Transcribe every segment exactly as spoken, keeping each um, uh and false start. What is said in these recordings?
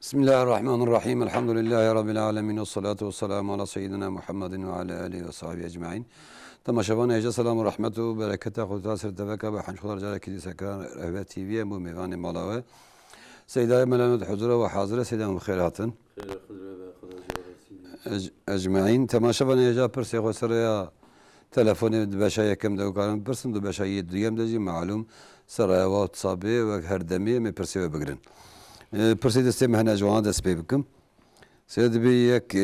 Bismillahirrahmanirrahim. Elhamdülillahi Rabbil alemin. Ve salatu ve selamu ala seyyidina Muhammedin ve ala alihi ve sahbihi ecmain. Temaşevanê hêja, selam û rehmet û bereketa Xwedê ser teveka be. Henç xwedar carekî dî sekran Rehbe T V em bû mêvanê mala we. Seydayê Melamet huzura we hazir e. Seyda, em bi xêr hatin. Xêr, Xwedê be, Xwedê ji we razî be. Ec-, ecmaîn. Temaşevanê hêja, pirsê xwe ser rêya telefonê di beşa yekem de karin bipirsin, di beşa yê duyem de jî malûm ser rêya WhatsAppê wek her demê em ê pirsê we bigirin. E, pirsê destê me hene, ji wana dest pê bikim. Sê dibê yek, e,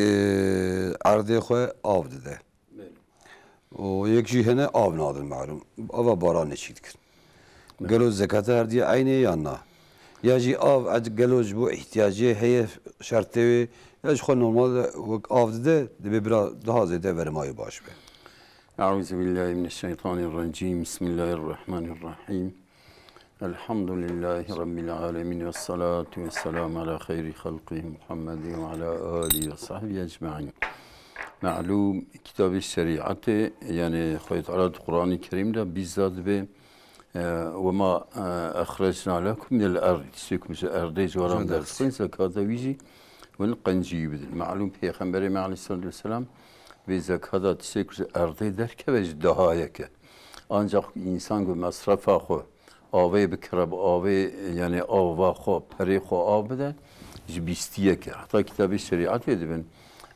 erdê xwe av dide. Belê. Û yek jî hene av nadin malûm. Ava baranê çî dikin. Belê. Gelo zekata her diye eynê yan na? Ya jî av ed-, gelo ji bo ihtiyacê heye şertê wê, ya ji xwe normal de wek av dide, dibê bira daha zêde vermayê baş be. Eûzubillahimineşşeytanirrecîm. Bismillahirrahmanirrahîm. Elhamdülillahi Rabbil alemin ve salatu ve selamu ala xeyri xelqi Muhammedin ve ala alihi ve sahbihi ecmaîn. Malûm, kitabê şerîetê, yani Xwedê Teala di Qur'anê Kerîm de bîza dibe, e, "Ve ma, e, exrecna lekum minel erd", tiştê ku ji erdê ji we re Ji erdê. Derxin, zekata wî jî win qencî bidin. Malûm, Pêxemberê me aleyhissalatu vesselam vê zekata tiştê ku ji erdê derkeve ji dahayeke. Ancak insan ku mesrefa xwe avê bikire, bi avê, yani ava xwe, perê xwe av bide, ji bîstiyeke. Heta kitabê şerîetê dibin.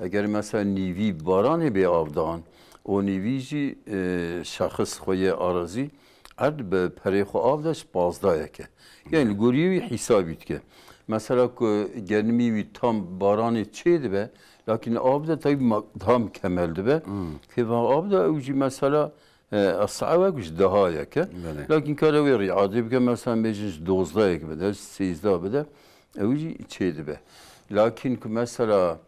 Eger mesela nîvî baranê bê avdan, o nîvî jî, e, şexis xwe yê arazî, erd bi perê xwe av de ji pazdayeke. Yani li gorî wî hîsabî dike. Mesela ku genimî wî tam baranê çê dibe, lakin av de taybî ma-, tam kemel dibe. Hmm. Kêfa av de ew jî mesela e, es'ewek ji dehayek e. Belê. Lakin kare wê rîadê bike, mesela bêjin ji dozdayek bide, ji sêzdeh bide, ew jî çê dibe. Lakin ku mesela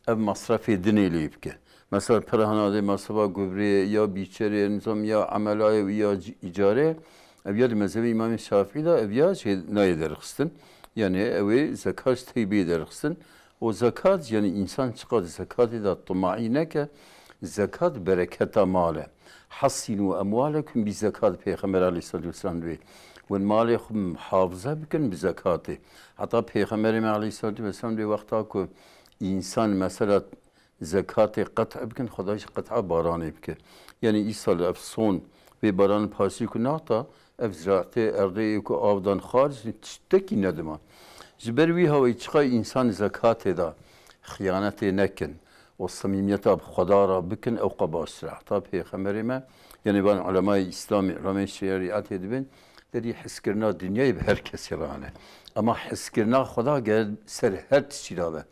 ev masrefê dinê lê bike. Mesela pir hena dê masrefa gubrê ya bîçerê, nizam ya emelayê wî ya c-, îcarê, ev ya di mezhebê Îmamê Şafî de ev ya jê nayê derxistin. Yani ew ê zekat ji tey bê derxistin. O zekat, yani insan çiqas zekatê de timaî neke, zekat bereketa mal e. "Hessînû emwalekum bi zekat", Pêxember aleyhissalatu vesselam dibê. Win malê xwe muhafaza bikin bi zekatê. Heta Pêxemberê me aleyhissalatu vesselam dibê, wexta ku insan mesela zekatê qet bikin, Xweda jî qet'a baranê bike. Yani îsal ev son vê baran pasî ku nata, ev ziraetê erdê yê ku av dan xaric, tiştekî nedima. Ji ber wî hawayî çiqa însan zekatê de xiyanetê nekin û samîmiyeta bi Xweda re bikin, ew qe baştir e. Heta Pêxemberê me, yanî van ulemayê Îslamê, ulemayê şerîetê dibin, derî hizkirina dinyayê bi her kesî re hene. Ema hizkirina Xweda ger ser her tiştî de be.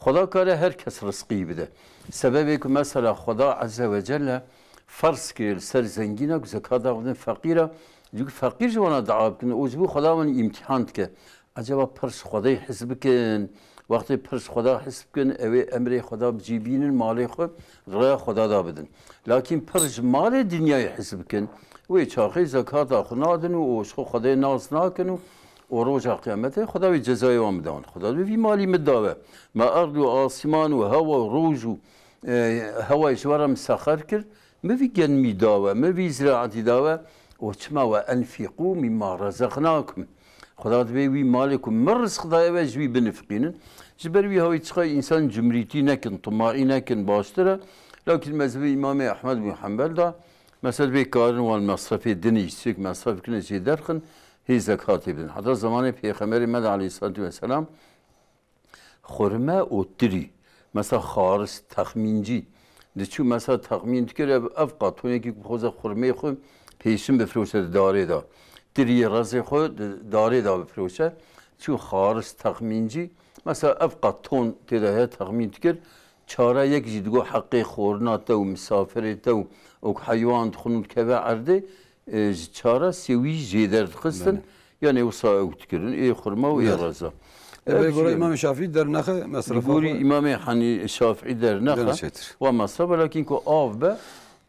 Xweda kare her kes rizqî bide. Sebebê ku mesela Xweda Azze ve Celle ferz kiriye li ser zengîna ku zekat da bidin feqîra, çünkü feqîr ji wana dua bikin û ji bo Xweda wan îmtihan dike. Ecaba pirs Xwedê his bikin? Wextê pirs Xweda his bikin, ew ê emrê Xweda bi cî bînin, malê xwe rêya Xweda da bidin. Lakin pirs ji malê dinyayê his bikin, wê çaxê zekata xwe nadin û ji xwe Xwedê nas nakin û û roja qiyametê Xweda wê cezayê wan bide wan. Xweda dibê vî malî min dawe. Me erd û asiman û hewa û roj û, e, hewayê ji we re misexer kir. Min vî genimî dawe, min vî ziraetî dawe. Û çima we enfiqû mîma rezaqnakum. Xweda dibê wî malê ku min rizq daye we ji wî binifiqînin. Ji ber wî hawî çiqa însan cimrîtî nekin, timaî nekin, baştir e. Lakin mezhebê Îmamê Ehmed bin Hanbel da, mesela dibê karin wan mesrefê dinê ji çêk mesref bikine jê derxin, hê zekatê bidin. Heta zemanê Pêxemberê me de aleyhissalatu vesselam xurme û tirî, mesela xaris, texmîncî, diçû mesela texmîn dikir, ev, ev qatonekî ku xweze xurmeyê xwe pêşin bifiroşe di darê de. Tiriyê rezê xwe di darê de bifiroşe. Çû xaris, texmîncî, mesela ev qaton tê de heye, texmîn dikir, çare yek jî digot heqê xorina te û misafirê te û, û ku heywan dixwin û dikeve erdê, e, ji çara sê wî jê derdixistin. Belê. Yanê wisa ew dikirin, ê xurma û ê Belê. Reza. E, Ev belê, jî gora Îmamê Şafîî dernexe mesrefa Gorî xwe Îmamê Hanî Şafîî dernexe. Dene çêtir. Wa mesrefa, lakin ku av be,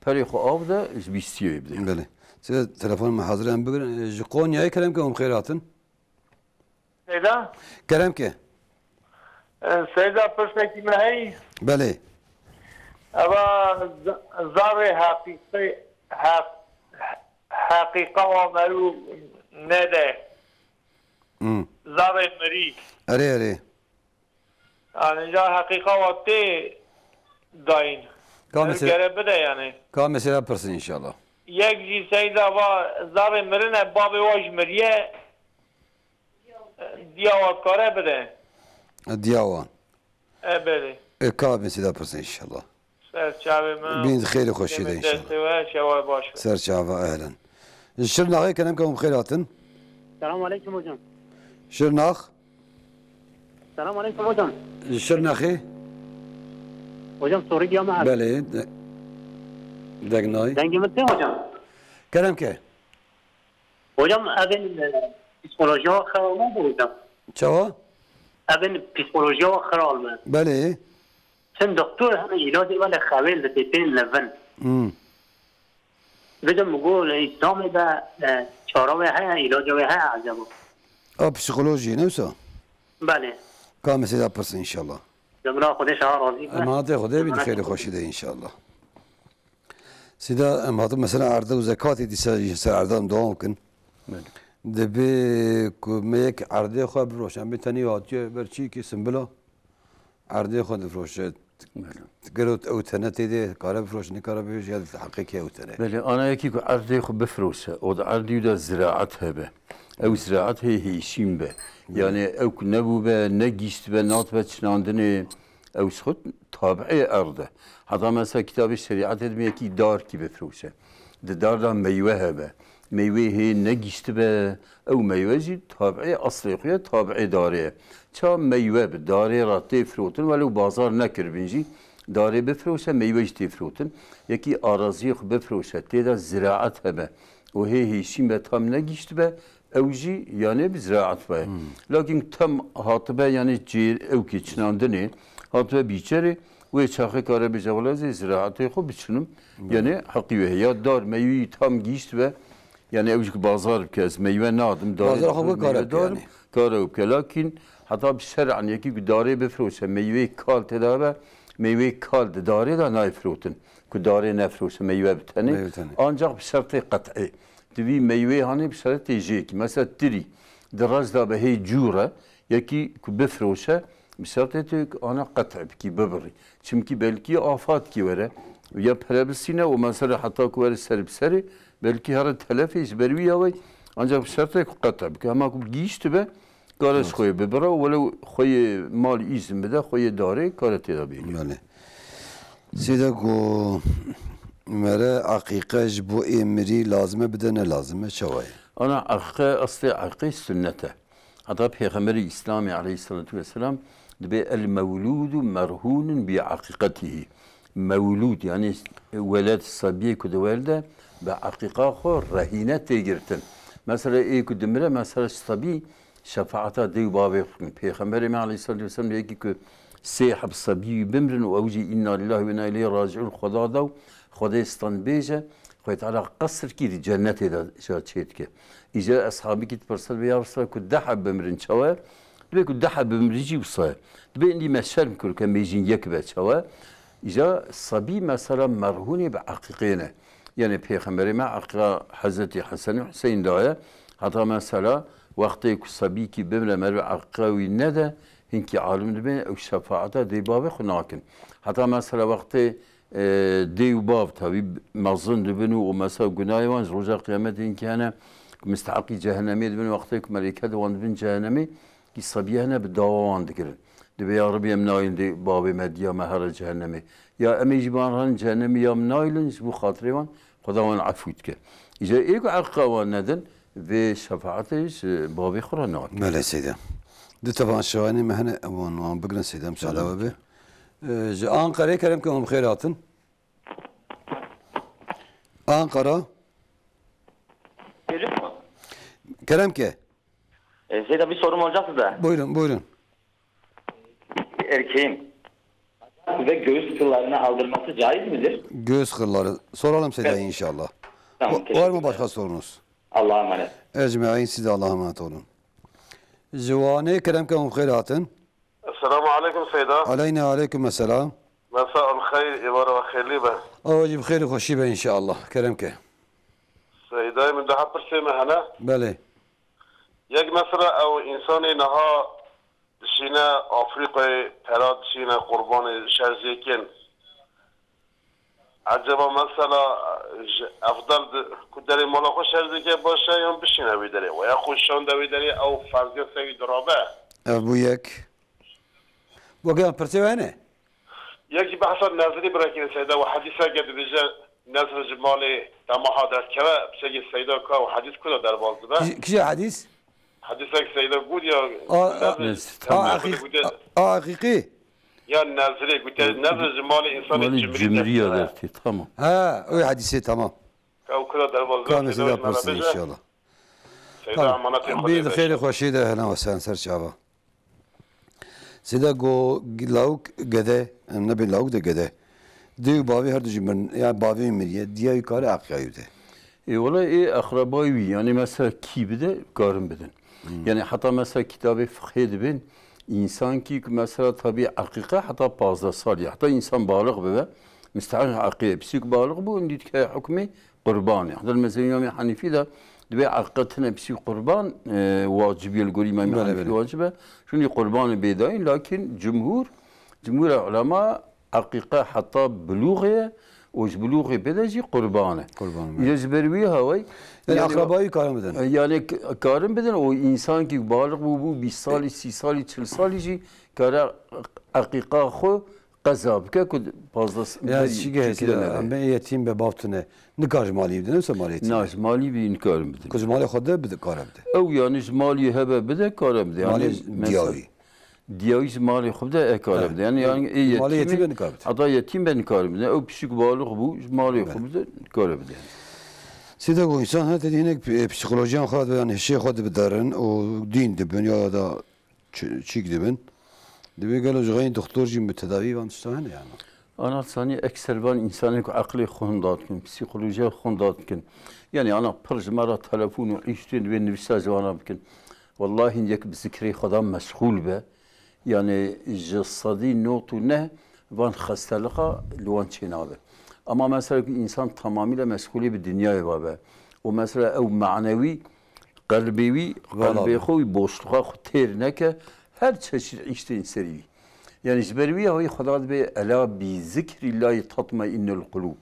perê xwe av de, ji bîstiyê bidê. Belê. Size telefon me hazir em bigirin. E, ji Konyayê kerem ke hûn xêr hatin. Seyda? Kerem ke. E, Seyda, pirsekî me heyî. Belê. Eva z-, zarê heqîqê, heq-, heqîqa wa merû nede. Hmm. Zarê mirî. Erê, erê. Yanî, ca heqîqa wa tê dayîn. Ka Her mesela, gere bide yanî. Ka mesela pirsin inşallah. Yek jî seyda va zarê mirine, babê wa ji miriye, diya wa dikare bide. Diya wan. E, belê. E, ka mesela pirsin inşallah. Ser çavê me. Bîn xêrê xweşî de Demê inşallah. Destê we, şewa baş be. Ser çava, ehlen. Şirnaxê kerem ke hûn bi xêr hatin. Selam aleyküm hocam. Şirnax. Selam aleyküm hocam. Şirnaxê. Hocam, soru diya me hebe. Belê. De, degnay. Dengê min tê hocam. Kerem ke. Hocam, evin, e, psikolojiya xeral me bu hocam. Çawa? Evin psikolojiya xeral me. Belê. Çend doktor hene ilacê wele xewêl didê tên levin. Hmm. Bidim go li Îslamê de, e, çara wê heye, îlaca wê heye acaba? A psikolojiyê ne wisa? Belê. Ka mesela pirsin inşallah. Cemra Xwedê şaha razî be. Emanetê Xwedê bî, Emanet xêrê Xwedê. Xweşî de inşallah. Sida em hatin mesela erde û zekatê dîsa jî ser erdan dewam kin. Belê. Dibê ku me yek erdê xwe bifroşe, em bê tenê hatiye ber çîkê simbila erdê xwe difroşe. Belê. Gelo ew tene tê de kare bifroşe, nikare bifroşe ya heqê kê ew tene. Belê, ana yekî ku erdê xwe bifroşe, o di erdî de ziraet hebe. Ew ziraet hê hêşîn be. Belê. Yani ew ku nebûbe, negîştibe, natibe çinandinê, ew ji xwe tabiê erd e. Heta mesela kitabê şerîetê dibê yekî darkî bifroşe. Di dar de meywe hebe. Meywe hê negîştibe, ew meywe jî tabiê eslê xwe ye, tabiê darê ye. Ça meywe bi darê re tê firotin, welew bazar nekiribin jî, darê bifroşe, meywe jî tê firotin. Yekî araziyê xwe bifroşe, tê de ziraet hebe. Û hê hêşîn be, tam negîştibe, ew jî, yanê, bi ziraet be. Hmm. Lakin tam hatibe, yanê, cêr ew kê çinandinê, hatibe bîçerê, wê çaxê kare bêje, wela ez ê ziraetê xwe biçinim. Hmm. Yanê, heqî wê heye. Ya dar meywe tam gîştibe, yanê, ew jî ku bazar bike, ez meywe nadim, darê Bazar xwe dixwim, kare meywe bike, darim, yanê. Kare ew bike. Lakin heta bi şer'an yekî ku darê bifroşe, meyveyê kal tê de hebe, meyveyê kal di darê de nayê firotin. Ku darê nefroşe, meywe bi tenê. Meyve tenê. Ancak bi şertê qet'î. Divî meyveyê hanê bi şertê jêkî. Mesela tirî di rez de be hê cû re, yekî ku bifroşe, bi şertê tu ana qet'î bikî, bibirî. Çimkî belkî afatkî were, ya pere bisîne û mesela heta ku were ser bi serê, belkî here telefê ji ber wî ya wey, ancak bi şertê ku qet'î bike. Hema ku gihîştibe, kare ji xwe yê bibire û welew xwe yê mal îzin bide, xwe yê darê, kare tê de bêne. Belê. Sêde ku mere eqîqe ji bo ê mirî lazim e bide, ne lazim e, çawa ye? Ana eqîqe, eslê eqîqê sunnet e. Heta Pêxemberê Îslamê aleyhisselatu vesselam dibê el mewlûdu merhûnun bi eqîqetihî. Mewlûd, yanî weled, sebiyê ku diwelde, bi eqîqa xwe rehîne tê girtin. Mesela ê ku dimire, mesela sebî şefaeta dê û bavê xwe dikin. Pêxemberê me aleyhisselatu vesselam yekî ku sê heb sebî wî bimrin û ew jî inna lillahi ve inna ileyhi raciun Xweda da û Xwedê stenbêj e, Xwedê Teala qesrkî di cennetê de ja çê dike. Îca eshabikî dipirse, dibê, ya Resulallah, ku deh heb bimrin çawa ye? Dibê ku deh heb bimrin jî wisa ye. Dibê îndî me şerm kir ku em bêjin yek be çawa ye? Îca sebî mesela merhûnê bi eqîqê ne. Yanî Pêxemberê me eqîqa Hezretî Hesen û Huseyn daye. Heta mesela wextê ku sebîkî bimre, meriv eqîqa wî nede, hinkî alim dibên ew şefaeta dê bavê xwe nakin. Heta mesela wextê, e, dê û bav tevî mezin dibin û, û mesela gunahê wan ji roja qiyametê hinkî hene, ku misteheqî cehennemê dibin, wextê ku melêke di wan dibin cehennemê, Î sebiyê hene bi dawa wan digirin. Dibê, ya Rebî, em nayên dê bavê me diya me here cehennemê. Ya em ê jî ban herin cehennemê, ya em nayilin, ji bo xatirê wan Xweda wan efû dike. Îca ê ku eqqa wan nedin, vê şefaetê ji bavê xwe re nakin. Belê seyda. Du tevan şayanê me hene, wan, wan bigirin seyda, müsaade we bê. Ee, ji Ankara'ya kerem ke hûn bi xêr hatin. Ankara. Geliyor mu? Kerem ke. E, Seyda, bir sorum olacak size. Buyurun, buyurun. Erkeğin ve göğüs kıllarını aldırması caiz midir? Göğüs kılları. Soralım Seyda, evet, inşallah. Tamam, var mı başka sorunuz? Allah'a emanet. Ecmaîn, siz de Allah'a emanet olun. Ji Wanê kerem ke hûn bi xêr hatin. Esselamu aleykum Seyda. Aleyna aleykum esselam. Mesa el xeyr, êvara we xêrlî be. Ew jî bi xêr û xweşî be inşallah. Kerem ke. Seydayê min, daha pirsê me hene. Belê. Yek mesela ew însanê niha Dişîne Afrîqayê pera dişîne qurbanê şerzê kin. Eceba mesela ji efdal di, ku derê mala xwe şerzê ke baş e yan bişîne wî derê? Weya xwe şande wî derê ew ferziya ser wî dirabe? Ev bû yek. Weke pirsê we hene? Yekî behsa nezirî birekîne seyda û hedîseke dibêje nezir ji malê temaha derdikeve, piçekî seyda ka û hedîs ku da derbas dibe? Kî-, kîja hedîs? Hedîsek seyda got ya A, a, nezir a, temaha heqîq-, gote, a, heqîqî? Ya nezirê gote, nezir ji malê insanê Malê cimrî cimriya derdikeve. Dertî, tamam. Ha, o hedîsê tamam. Ka û ku da derbas dibe, Ka seyda mesela wê me pirsê bêje. Înşallah. Seyda Tamam. emanetê Xwedê Bî de xêrê şer. Xweşî de hene we sen ser çava. Sêda go lawik gede, em nebê lawik de gede. Dê û bavê her du jî mirin, ya bavê wî miriye, diya wî kare eqîqayî bide. Ê, wela ê eqrebayî wî, yanî mesela kî bide, karin bidin. Hmm. Yanî heta mesela kitabê fiqhê dibin, însan kî ku mesela tabî eqîqe heta pazdeh salî, heta însan balix bibe, misteheq eqîqe. Pisîk balix bû, hindî dike hukmê qurbanê. Heta li mezhebê Îmamê Henîfî de dibê eqîqe tine pisî qurban, e, wacib e, li gorî Îmamê Belê, Henîfî belê. Wacib e. Şûnî qurbanê bê dayîn, lakin cumhur, cumhura ulema eqîqe heta bilûxê ye û ji bilûxê pê de jî qurban e. Qurban, belê. Île ji ber wî hawayî, Yanî yanî, akrabayî karin bidin. e, yanî k-, karin bidin û însan ki balix bû, bû bîst salî, sî salî, çil salî jî kare eqîqa xwe qeza bike ku pazdeh s-, Ya, berî çi gehê çekî de seyda, nebe. Em bê yetîm be, bav tune. Nikar ji malî bidin, wisa malê yetîm Na, be. Ji malî bî nikarin bidin. Ku ji malê xwe de bide, kare bide. Ew yanî ji malî hebe bide, kare bide. Yanî Malê mesela diyawî. Diyawî ji malê xwe bide, e kare He. bide. Yanî, yanî ê Malê yetîm yetîm be be, nikar bide. Heta yetîm be nikar bide. Ew pişik balix bû, ji malê xwe Belê. bide, kare bide. Seyda, ku însan her tedî hinek p-, psîkolojiyan xwe dibe, yanî hişê xwe dibiderin û dîn dibin ya da Çi-, çîk dibin. Divê gelo ji xeyên doktor jî bi tedavî van tişta hene yani. Ana sanî ekser van însanên ku eqlê xwe hunda dikin, psîkolojiya xwe hunda dikin. Yani ana pir ji me re telefon û îş tên divê nivîsa ji wana bikin. Wallahî yek bi zikrê Xweda meşxûl be. Yani ji sedî nod û neh van xesteliqa li wan çênabe. Ama mesela ku însan tamamîle meşxûlî bi dinyayê ve be. Û mesela ew manewî Qelbê wî, Vala qelbê be. xwe wî boşluxa xwe têr neke, her çeşît îş tên serî wî. Yani ji ber wî ya wî Xweda dibê, "Ela bi zikrîllahî tatmeinnul qulûb."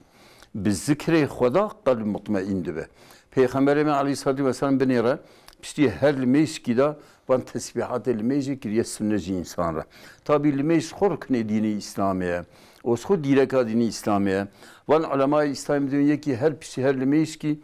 Bi zikrê Xweda qelb mutmeîn dibe. Pêxemberê me aleyhissalatu vesselam binêre, piştî her limêjkî de van tesbîhatê limêjê kiriye sunne ji însan re. Tabî limêj xwe ruknê dînê Îslamê ye. Û xwe dîreka dînê Îslamê ye. Van ulemayê Îslamê bidin yekî her piştî her limêjkî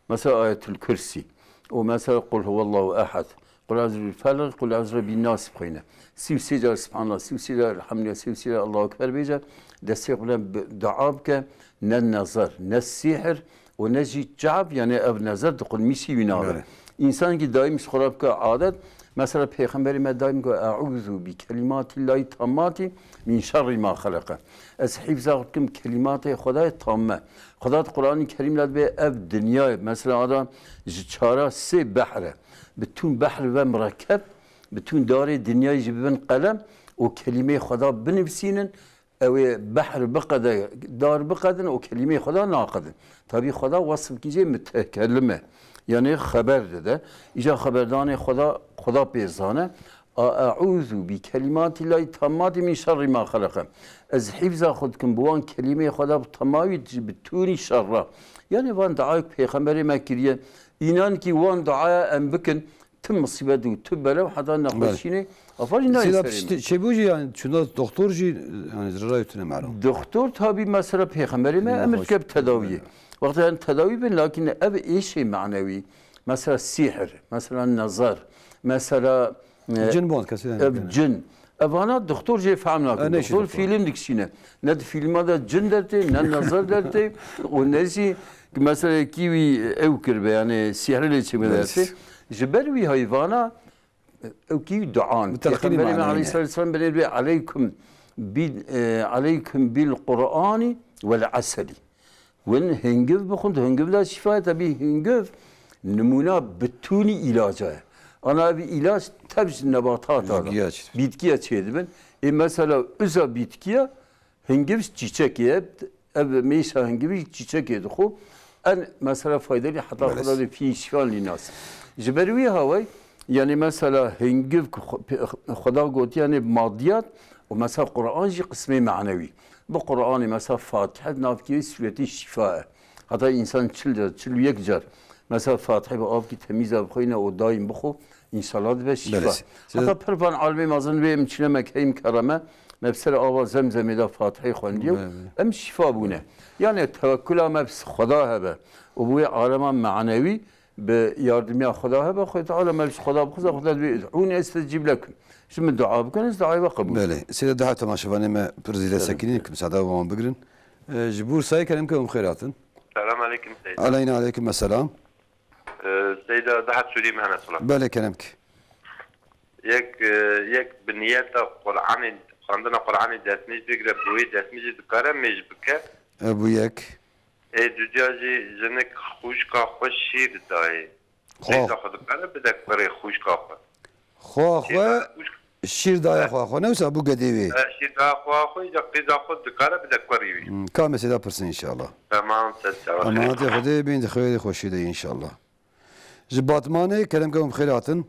Mesela Ayetul Kursî. Û mesela Qul huwallahu ehad. Qul eûzü bil felaq, Qul eûzü bin nas bixwîne. Sî û sê car Subhanallah, sî û sê car Elhamdülillah, sî û sê car Allahu Ekber bêje. Destê xwe bile bi dua bike. Ne nezer, ne sîhir û ne jî çav, yani ev nezer di qulmîşî wî nabe. Belê. Însan ki daîm ji xwe re bike adet, mesela Pêxemberê me daîm got, "Eûzû bi kelimatillahi tammati min şerri ma xeleqe." Ez hîfza xwe dikim kelîmatê Xwedayê tamme. Xweda di Qur'anê Kerîm de dibê ev dinyayê, mesela ada ji çara sê behr e. Bitûn behr ve mirekeb, bitûn darê dinyayê jî bibin qelem û kelîmeyê Xweda binivîsînin, ew ê behr biqede, dar biqedin û kelîmeyê Xweda naqedin. Tabî Xweda wesf kî jê mutekellim e. Yani xeber dide. Îca xeberdanê Xweda, Xweda pê zane. A eûzû bi kelîmatîllahî tammâtî min şerrî ma xeleqe. Ez hîfza xwe dikim bi wan kelîmeyê Xweda bi temawî ji bitûnî şerra. Yani van duayek Pêxemberê me kiriye. Înan kî wan duaya em bikin, tu misîbet û tu bela û heta Belê. nexweşînê, afa jî nayê Sîda serê me. piştî çêbû jî yani çûna doktor jî yani ji rayê tune mero. Doktor tabî mesela Pêxemberê me Nexweş. emir dike bi tedawiyê. Belê. Wexta yani tedawî bin, lakin ev êşê manewî, mesela sîhir, mesela nezar, mesela E, Cin bon, kesî de ev nekene. cin. Evana doktor jê fehm nake. E, ne işi Doktor doktor? fîlm dikişîne. Ne di fîlma de cin dertê, ne nazar dertê, û ne jî mesela kî wî ew kirbe, yani sihri lê çêbe Evet. dertê. Ji ber wî hayvana, e, ew kî wî duan. Bu telqînî Peyxemberê me manayê ne? aleyhissalatu vesselam binê dibê, "Aleykum bi, e, aleykum bil Qur'ani vel aseli." Win hingiv bixwin, di hingiv de şîfa ye. Tebî hingiv nimûna bitûnî îlaca ye. Ana ev îlac tev ji nebatata de, Bitkiya çi? bitkiya çêdibin. Ê mesela uza bitkiya hingiv ji çîçekê ye. Ev mêşa hingivî çîçekê dixwe. En mesela faydelî heta Belê. Xweda de fî şîfa lînas. Ji ber wî haway Yani mesela hingiv ku Xwe-, Xweda gotiye, yani madiyat û mesela Quran jî qismê manewî. Bi Quranê mesela Fatihe navkê wê sûretê şîfa e. Heta însan çil car, çil û yek car mesela Fatihe bi avkî temîza bixwîne û daîm bixwe, înşallah dibe şîfa. Belê. Heta pirvan alimê mezin wê em çine Mekkeyê Mikerreme, me bi ser ava Zemzemê de Fatihê xwendiye û Belê. em şîfa bûne. Yani tewekkula me bi Xweda hebe û bi wê alema manewî bi yardimiya Xweda hebe, Xwedê Teala me ji Xweda bixuza, Xweda dibê, "Ud'ûnî estecîb lekum." Ji min dua bikin, ez duayê we qebûl. Belê. Seyda daha temaşevanê me pir zêde Belê. sekinîn, ki misada wan bigirin. E, ji Bursayê kerem ke hûn xêr hatin. Selam aleyküm Seyda. Aleyna aleyküm selam. Ee, Seyda, daha Sûrî me hene sola. Belê kerem ki. Yek, e, yek bi niyeta Qur'anê, xwendina Qur'anê destmêj bigire, bi wê destmêjê dikare mêj bike. E, bu yek. Ê dudiya jî jinik xwişka xwe şîr dayê. Xwe. Mêza xwe dikare bide kurê xwişka xwe. Xwe, xwe, Şîr da-, xwişk- şîr daye xwe, xwe. Ne wisa bu gedê wê. E, şîr daye xwe, xwe, îca qîza xwe dikare bide kurê wî. Hmm, ka mesêda pirsin inşallah. Tamam, ses çawa. Emanetê Xwedê bin, di xêrê xweşî de inşallah. Ji Batmanê kerem ke hûn bi xêr hatin.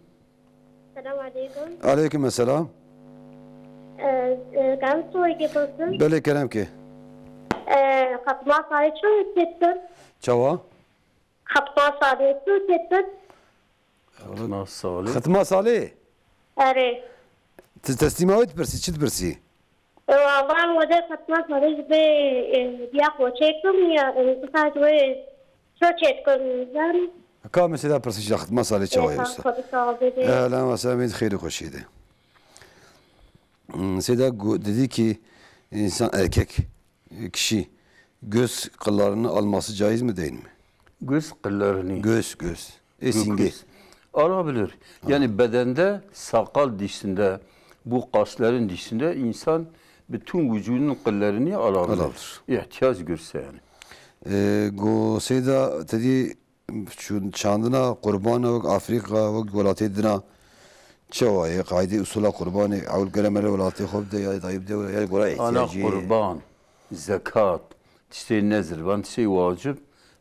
Selam aleykum. Aleykum selam. Ee, e, Kan soyke olsun. Belê kerem ke. Ee, Fatma Sarı çok sesin. Çawa? Xetma Salê, tu ketin? Xetma Salê. Xetma Salê? Erê. Tu teslîma wê dipirsî, çi dipirsî? Ewa, van wede Xetma Salê ji bê, e, diya xwe çêkim ya, e, qisas wê ço çêdikim, zan? Ka min sêda pirsî ji Xetma Salê çawa ye usta? Xwedî sağ bê. Ehlen ve sehlen, xêr û xweşî de. Hmm, sêda gu-, dedi ki insan erkek Kişi, göz kıllarını alması caiz mi değil mi? Göz kıllarını. Göz, göz. E, Gök simge. Göz. Alabilir. Yani bedende sakal dışında, bu kaşların dışında insan bütün vücudunun kıllarını alabilir. Alabilir. İhtiyaç görse yani. E, go seyda tedi Çûn çandina qurbana wek Afrîka, wek welatê dina çawa ye? Qaydê usula qurbanê ew li gere me re welatê xwe bide ya dayî bide ya gora Ana ihtiyacê ye. Qurban, zekat, tiştê nezir, van tiştê wacib,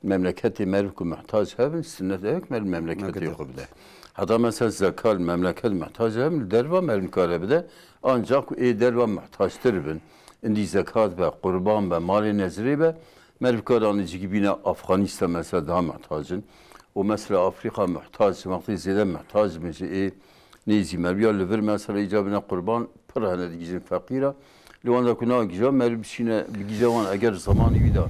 memleketê meriv ku muhtac hebin, sinnet ew ku meriv memleketê Memleketê xwe xwe. bide. Heta mesela zekat, memleket muhtac hebin, li derva meriv nikare bide, ancak ku ê derva muhtactir bin, indî zekat be, qurban be, malê nezirê be, Meriv karanê cigibîna Afganistan mesela daha muhtac in. Û mesela Afrîka muhtac, wextê zêde muhtac bin ji ê nêzî meriv ya li vir mesela îca bine qurban pir hene digihîjin feqîra. Li wan de ku nagihîja meriv bişîne bigihîje wan eger zemanî wî de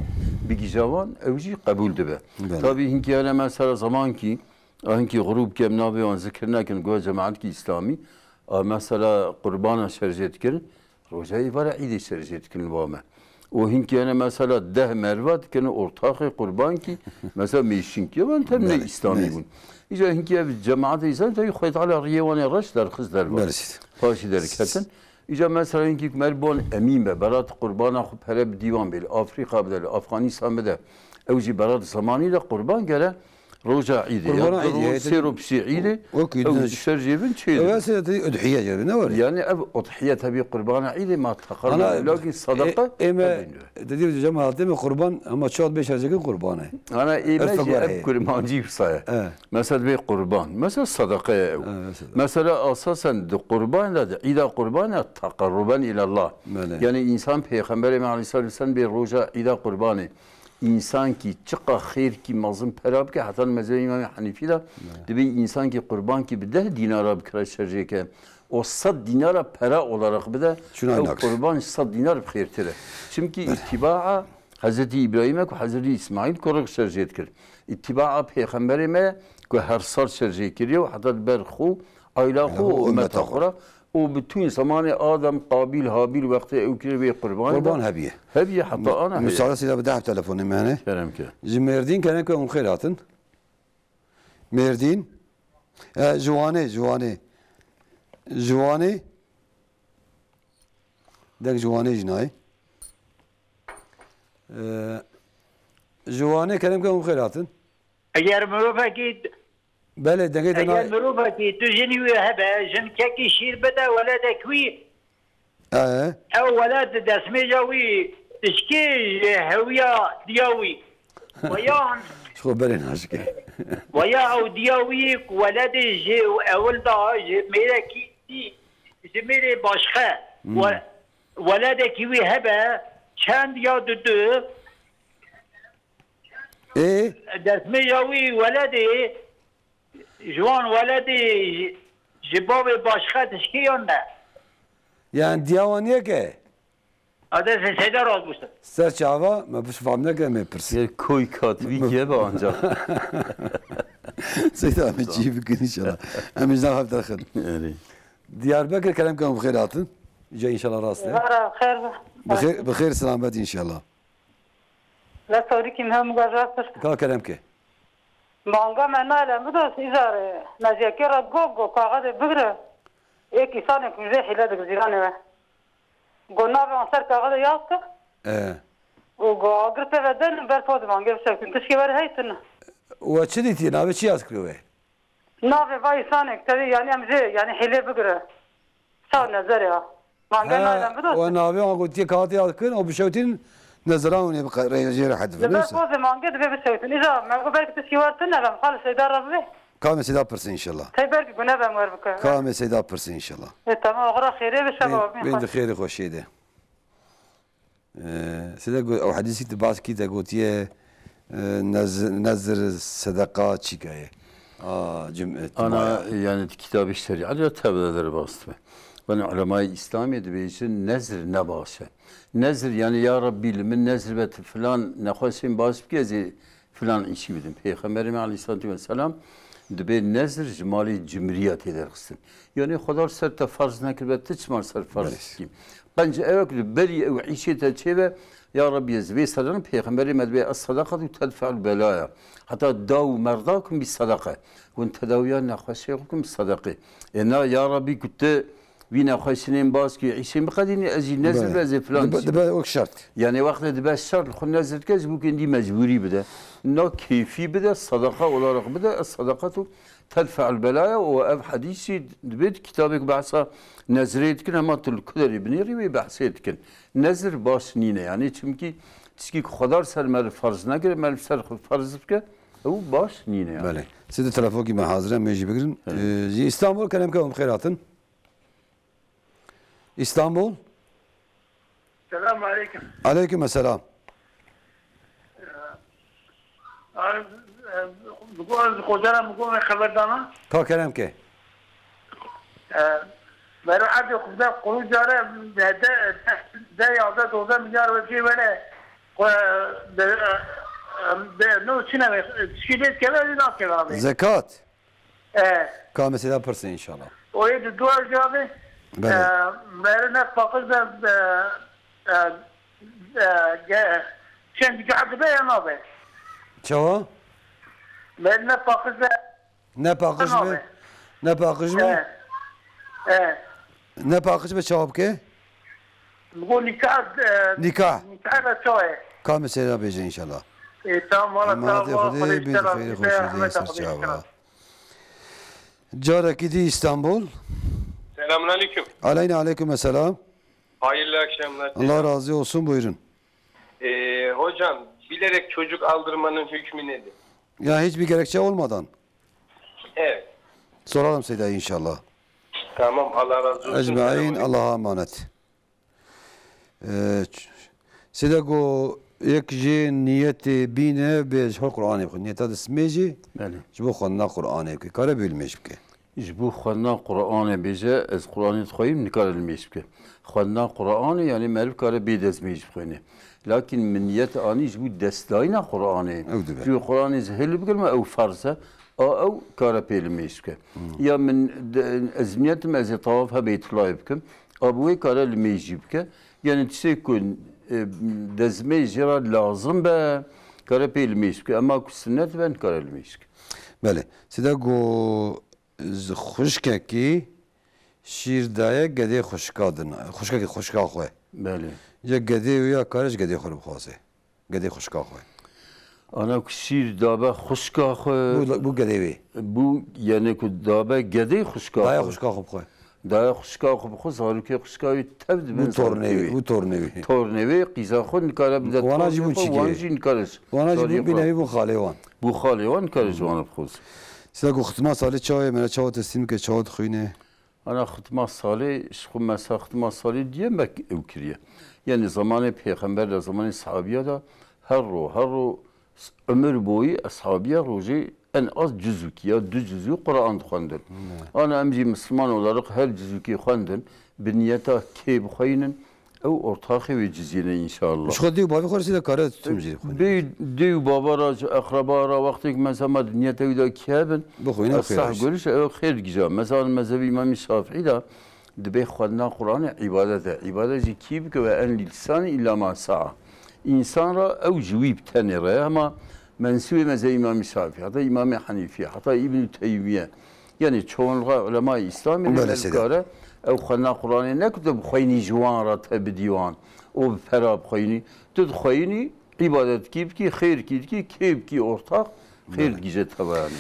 bigihîje wan ew jî qebûl dibe. Belê. Tabî hinkî hene mesela zemankî a hinkî xurûb kem navê wan zikir nekin guya cemaetkî îslamî a mesela qurbana şerjê dikirin. Roja êvara îdê şerjê dikin li ba me. Û hinkî hene mesela deh merva dikin ortaxê qurbankî mesela mêşinkî wan tem ne Belê, îslamî belê. bûn. Îca hinkî ev cemaetê îslamî tevî Xwedê Teala riyê wan ê reş derxist derva. Belê. Paşî derketin. Îca mesela hinkî mer bon emîn be, berat qurbana xwe pere bi dîwan bê, li Afrîka bide, li Afganistan bide. Ew jî berat zemanî de qurban gere Roja Îdê, ya Qurbana du Îdê, roj, heye sê roj piştî Îdê, wekî ew din şer jêbin çê Ew dibin. Ese te udhiye jêbin, ne were? Yani ev udhiye tabi qurbana Îdê ma teqerrub Ana, ewlakî sadaqa e, eme, tebîn dibe. Te dî cemaatê me qurban, ama çat bê şer jêkin qurban e. Ana ê me Ev jî fekar ev heye. kurmancî wisa ye. E. Mesela dibê qurban. Mesela sadaqa ye ew. E, mesela. Mesela asasen di qurban de, di Îda qurban de teqerruben ilallah. Belê. Yani insan Peyxemberê me aleyhissalatu vesselam bê roja Îda qurbanê. Însankî çiqa xêrkî mezin pera bike, heta li mezhebê Îmamê Henîfî de dibê însankî qurbankî bi deh dînara bikire şerjêke û sed dînara pera olarak bide, Şuna ew nakir. qurban ji sed dînar bi xêrtir e. Çimkî îtibaa Hezretî Îbrahîm e ku Hezretî Îsmaîl kurik şerjê dikir. Îtibaa Pêxemberê me ku her sal şerjê kiriye û heta di ber xwe, aîla xwe û Û ummeta ummeta xwe xwe. re û bütün zamanê Adem, Qabîl, Habîl wextê ew kir wê qurban Qurban da. hebiye. Hebiye heta Mu-, ana heye. Müsaade sila bi deh telefonê me hene. Kerem ke. Ji Mêrdîn kerem ke hûn xêr hatin. Mêrdîn. E, ji Wanê, ji Wanê. Ji Wanê. Deng ji Wanê jî nayê. E, ji Wanê kerem ke hûn xêr hatin. Eger mirovekî Belê, dengê te Eger nayê. mirovekî tu jinî wî hebe, jinkekî şîr bide weledek wî, Ee? ew weled destmêja wî dişkê ji hewiya diya wî. Weyan Xwe berê naşike. Veya ew diya wî ku weledê ji ewil da ji mêrekî dî, ji mêrê başxe, Hmm. we-, weledekî wî hebe, çend ya dudu, Ê? destmêja wî weledê, ji wan weledê ji bavê başxe dişkê yan ne? Yani diya wan yek e? Adresa Seyda razbûstin. Ser çava me biş fam neke me pirs. Yer koy katwî gebe ancak. Seyda me çî bikin inşallah. Em ji nav hev derxin. Erê. Diyarbekir kerem ke hûn bi xêr hatin. Ca inşallah rast e. Xêr, xêr. Bi xêr, bi xêr selamet inşallah. La sorikî me hemû rast e. Ka kerem ke. Manga me nale mi dost îzarê. Neziyekê re go go kaxedê bigre. Êk îsanek mi vê hîle dik zîranê we. Go navê wan ser kaxedê yaz ke. E. Û go agir pê ve den ber pozê mangê bisektin. Tişkê wer heytin. We çi dîtiye? Navê çi yaz kiriyo we? Navê va îsanek tevî yani em jê yani hîlê bigire. Çaw nezerê ha. Mangê Ha, naylan bidotin. We navê wan gotiye kaxetê yaz kirin û bişewtin nezira hûn ê bi qe-, re-, jê rehet Li ber bibin. Pozê mangê divê bişewtin. Îza me got belkî tişkî wer tune bem. Xal Seyda re bivê. Kamê Seyda pirsin inşallah. Tey belkî gune bem wer bike. Kamê Seyda pirsin inşallah. E, tamam, oxira xêrê be, şeva Bên, bên xweş. Di xêrê xweşiyê de. E, Seyda got, ew hedîsî tu baskî te gotiye, e, nez-, nezir sedeqa çîka ye. A, cim-, e, Ana, timaya. Yani di kitabê şerîet ya tevde derbas dibe. Van ulemayê Îslamê dibêjin nezir ne baş e. Nezir yani ya Rabbî li min nezir be tu filan nexweşên baş bike ez ê filan îşî bidim. Pêxemberê me aleyhissalatu vesselam dibê nezir ji malê cimriya tê derxistin. Yani Xweda li ser te ferz nekiribe, tu çima li ser ferz Belê. dikî? Qenc ew e ku li berî ew îşê te çêbe, ya Rabbî ez vê sedan pêxemberê me dibê es sadaqatu tedfe'ul belaya. Heta daw û merda kum bi sadaqa. Hûn tedawiya nexweşê xwe kum sadaqê. E na ya Rabbî ku tu Vî nexweşinên baskî û îşên biqedînî, ez jî nezir Belê. be, ez ê filan Dibe, çî dibe bikim. wek şert. Yani wextê dibe şert, xwe nezir dike, ji bo ku hindî mecbûrî bide. Na kêfî bide, sadaqa olarak bide, ez sadaqatu tedfe'ul belaya û ev hedîsî dibê di kitabê ku behsa nezirê dikin, hema tu li ku derê binêrî wê behsê dikin. Nezir baş nîne, yani çimkî tişkî ku Xwedar ser meriv ferz nekire, meriv ser xwe ferz bike, ew baş nîne yani. Belê. Sê di telefonkî me hazir e, em ê jî bigirin. Evet. Ee, ji Îstanbul kerem ke em xêr hatin. İstanbul. Selam aleyküm. Aleyküm selam. Ee, abi, e, bu konuda, bu konuda haber dana. Ka kerem ke. Ee, Mero Adi Kuzey Kuru Care de, de, de, de yazda doze milyar ve şey böyle, e, de, e, de, no çine, e, şilet keve, ne keve abi? Zekat. E. Ka mesela pirsin inşallah. O yê di dua cevabê. Belê. E, meri ne paqij de, e, e, e, ge-, çend cevabê be ya nabe. Çawa? Meri ne paqij de Ne paqij be? nabe. Ne paqij be? E. E. Ne paqij be çawa bike? Bu nikah, e, Nikah. nikah da çawa ye? Ka mesela bêje inşallah. E, tamam, valla, Ama tamam, hadi valla, Xwedê, xwedê bin inşallah, xeyri bir xweşî de Ahmet inşallah. Carekî dî Îstanbul. Selamun aleyküm. Aleyna aleyküm selam. Hayırlı akşamlar. Allah razı olsun, buyurun. Ee, hocam, bilerek çocuk aldırmanın hükmü nedir? Ya hiçbir gerekçe olmadan. Evet. Soralım Seyda inşallah. Tamam, Allah razı olsun. Ecmaîn, Allah'a emanet. Ee, ç-, Sêde ku yek jê niyetê bîne bê ji xwe Qur'anê bixwe. Niyeta dismê jî Belê. ji bo xwendina Qur'anê bike. Kare bê limêj bike. Ji bo xwendina Qur'anê bêje, ez Qur'anê dixweyim, nikare limêj bike. Xwendina Qur'anê, yanî meriv kare bê destmêj bixwêne. Lakin min niyet anî ji bo destdayîna Qur'anê. Ew dibe. Ji bo Qur'anê ez hêl bigirim, ew ferz e. A ew kare pê limêj bike. Hmm. Ya min de, ez niyetim ez ê tawaf he Beytullahê bikim. A bi wê kare limêj jî bike. Yani tiştê ku, e, dezmê jê re lazim be, kare pê limêj bike. Ema ku sinnet be, nikare limêj bike. Belê. Sêde ku z-, xwişkekî şîr daye gedê xwişka din. Xwişkekî xwişka xwe. Belê. Ya gedê wî ya kare ji gedê xwe re bixwaze. Gedê xwişka xwe. Ana ku şîr dabe xwişka xwe. Bû, bû gedê wê. Bû, yani ku dabe gedê xwişka Daye xwe. xwişka xwe bixwe. Daya xwişka xwe bi xwe, zarokê xwişka wî tev dibin. Bû tornê zarokê wî, wî. Bû tornê wî. Tornê wî, qîza xwe nikare bide. Wana jî tornê bû xwe, çikê wan wî. Jî nikare. Wana jî zarokê bû xwe. Bînevî bû xalê wan. Bû xalê wan, nikare ji wan bixwaz. Sida ku xitima salê çawa ye, me re çawa teslîm bike, çawa dixwîne? Ana xitima salê, ji xwe mesela xitima salê diye me ew kiriye. Yani zamanê pêxember de, zamanê sahabiya de her ro, her ro s-, ömür boyu eshabiya rojê en az cüzükî ya du cüzü Quran dixwendin. Ne. Ana em jî Müslüman olarak her cüzükî xwendin, bi niyeta kê bixweynin, ew ortaxê wê cizî ne inşallah. Ji xwe dê û bavê xwe re sê de kare tutum jî xwe. Dê, dê û bava re, ji eqreba re, wextêk mesela me di niyeta wî de kî hebin, bixwîne, ez sah xêr. Goriş, ew xêr digija. Mesela mezhebî Îmamî Şafîî de dibê xwendina Qur'anê îbadet e. Îbadet jî kî bike ve en lisanî illa ma sa'a. Însan re ew ji wî bi tenê re ye, hema mensûbê mezhebê Îmamî Şafîî, heta Îmamê Henîfî, heta Îbnî Teymiye, yani çoğunluğa ulemayê Îslamê ne belê seyda. Dikare, ew xwendina Qur'anê ne ku tu bixweyinî ji wan re te bidî wan û bi pera bixweyinî. Tu dixweyinî, îbadetkî bikî, xêrkî dikî, kê bikî ortax, xêr digije teva yani.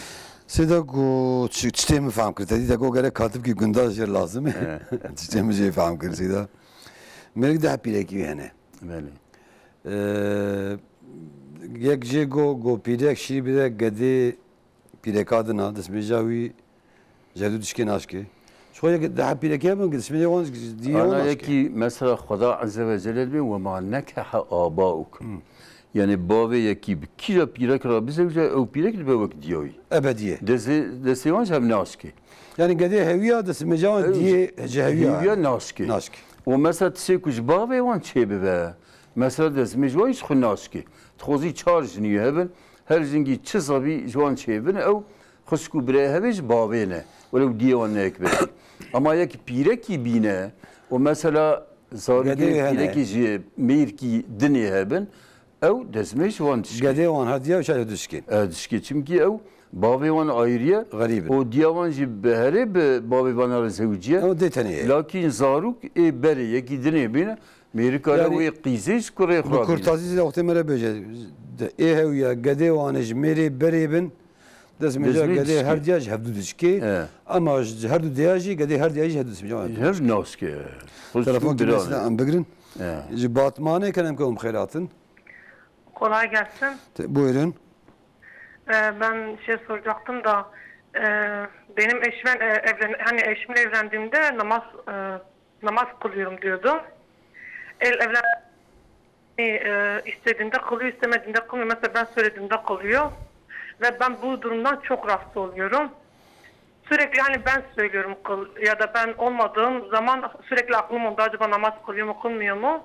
Seyda ku çi, çi tê min fehm kir, te dî te ku gerek katibkî gunda jê lazim e. He. Çi tê min jê fehm kir Seyda. Mêrik deh pîrekî wî hene. Belê. Ee, yek jê go, go pîrek şîr bide gedê pîreka dina, destmêja wî ji her du dişkê naşkê. Ji xwe yek daha pîrekê hebin, destmêja wan diye wan naşkê. Ana yekî mesela Xweda Azze ve Celle dibê, "Ve ma nekehe abaukum." Hmm. Yani bavê yekî bi kîja pîrek re bizewce, ew pîrek dibe wek diya wî. Ebedî ye. Destê, destê wan ji hev naşkê. Yani gedê hewiya destmêja wan diye ji hewiya. Hewiya naşkê. Naşkê. Û mesela tiştê ku ji bavê wan çêbibe, mesela destmêj wan ji xwe naşkê. Dixwazî çar jinî hebin, her jingî çi zebî ji wan çêbin, ew xwişk û birayê hebê ji bavê ne. Welew diyê wan ne yek be. Ama yek pîrekî bîne û mesela zarokê pîrekî ji mêrkî dinê hebin, ew destmêj ji wan dişkê. Gedê wan her diya şaş dişkê. E, dişkê. Çimkî ew bavê wan ayrî ye. Xerîb in. Û diya wan jî bi herê bi bavê wan re zewiciye. Ew dê tenê ye. Lakin zarok ê berê yekî dinê bîne, mêrika re wê qîzê ji kurê xwe bîne. Bi kurtazî zî wextê me re bêje. Ê hewiya gedê wan ji mêrê berê bin. Destmêja gedê her diya ji hevdu dişkê. Ama ji her du diya jî gedê her diya jî hevdu dişkê. Hev naşkê. Telefon kimesine em bigrin. Ji Batmanê kerem ke hûn bi xêr hatin. Kolay gelsin. Te-, buyurun. Ee, ben şey soracaktım da, e, benim eşime, e, evlen-, hani eşimle evlendiğimde namaz, e, namaz kılıyorum diyordu. El evlen-, e, istediğinde kılıyor, istemediğinde kılmıyor. Mesela ben söylediğimde kılıyor. Ve ben bu durumdan çok rahatsız oluyorum. Sürekli hani ben söylüyorum kıl ya da ben olmadığım zaman sürekli aklım onda, acaba namaz kılıyor mu, kılmıyor mu?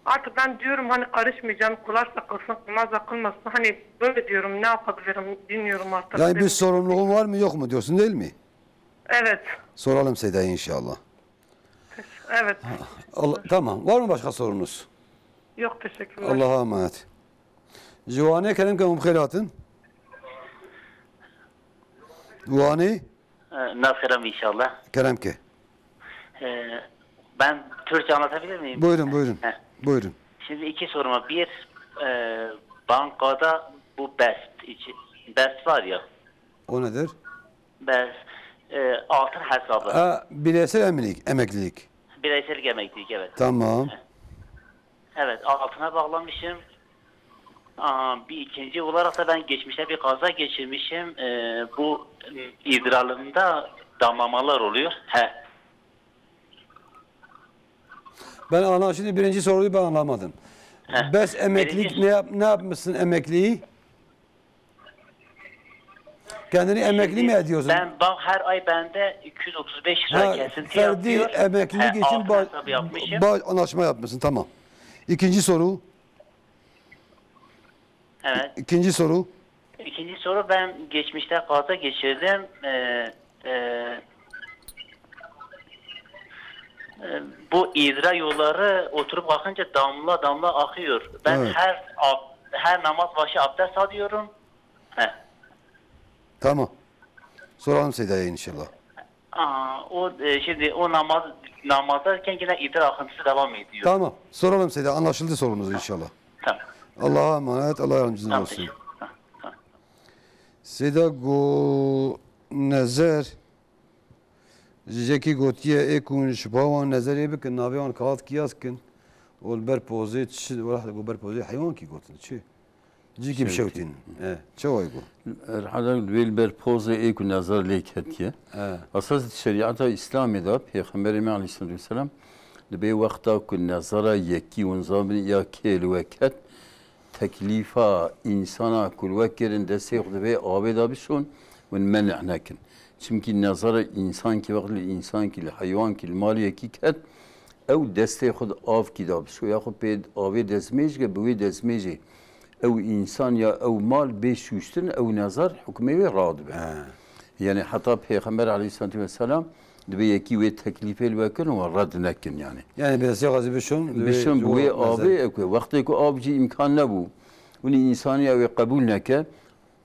Artık ben diyorum hani karışmayacağım, kılarsa kılsın, kılmazsa kılmasın. Hani böyle diyorum, ne yapabilirim, bilmiyorum artık. Yani bir sorumluluğun var mı yok mu diyorsun, değil mi? Evet. Soralım Seyda'ya inşallah. Evet. Allah, tamam. Var mı başka sorunuz? Yok, teşekkürler. Allah'a emanet. Ji Wanê kerem ke hûn bi xêr hatin. Wanê? Ee, Nasıl inşallah? Kerem ke. Ee, ben Türkçe anlatabilir miyim? Buyurun, buyurun. Heh. Buyurun. Şimdi iki sorum var. Bir, e, bankada bu best, içi, best var ya. O nedir? Best, e, altın hesabı. Ha, bireysel emeklilik, emeklilik. Bireysel emeklilik, evet. Tamam. Evet, altına bağlamışım. Aa, bir ikinci olarak da ben geçmişte bir kaza geçirmişim. Ee, bu, m, idrarımda damlamalar oluyor. He. Ben ana-, şimdi birinci soruyu ben anlamadım. He. Bes emeklilik, birinci ne yap-, ne yapmışsın emekliyi? Kendini emekli mi ediyorsun? Ben bank her ay bende iki yüz otuz beş lira kesinti yapıyor. Ha, ferdi emeklilik için altın hesabı yapmışım. Ba-, anlaşma yapmışsın, tamam. İkinci soru. Evet. İkinci soru. İkinci soru, ben geçmişte kaza geçirdim. Ee, e, e, bu idrar yolları oturup kalkınca damla damla akıyor. Ben her ab-, her namaz başı abdest alıyorum. He. Tamam. Soralım Seyda'ya inşallah. Aa, o, e, şimdi o namaz, namazlarken yine idrar akıntısı devam ediyor. Tamam. Soralım Seyda. Anlaşıldı sorunuz inşallah. Tamam. Allah'a emanet. Allah yardımcınız olsun. Tamam, teşekkür ederim. Tamam, tamam. Seyda go nezer Ji cekî gotiye ê ku ji bo wan nezerê bikin, navê wan kağıt kiyas kin û li ber pozê çi, wela ku ber pozê heywan kî gotin, çi? Cîkî bişewtîn. E, çawa got? Erhada wê li ber pozê ê ku nezar lê ketiye. E. Esas di şerîeta Îslamê de Pêxemberê me aleyhisselatu vesselam dibê wexta ku nezara yekî hûn zabin ya kê li we ket, teklîfa însana ku li we kirin destê xwe divê avê de bişon, hûn menî nekin. Çimkî nezara însankî wext li însankî, li heywankî, li maliyekî ket, ew destê xwe di avkî de bişo, ya xwe pê avê destmêj ke bi wê destmêjê ew însan ya ew mal bê şûştin, ew nezar hukmê wê radibe. He. Yani heta Pêxember aleyhisselatu vesselam dibê yekî wê teklîfê li we kirin û red nekin yani. Yani bi destê xwe zî bişon, dibê Bişon bi wê avê, ew ku wextê ku av jî îmkan nebû, hûnî însanî ew ê qebûl neke,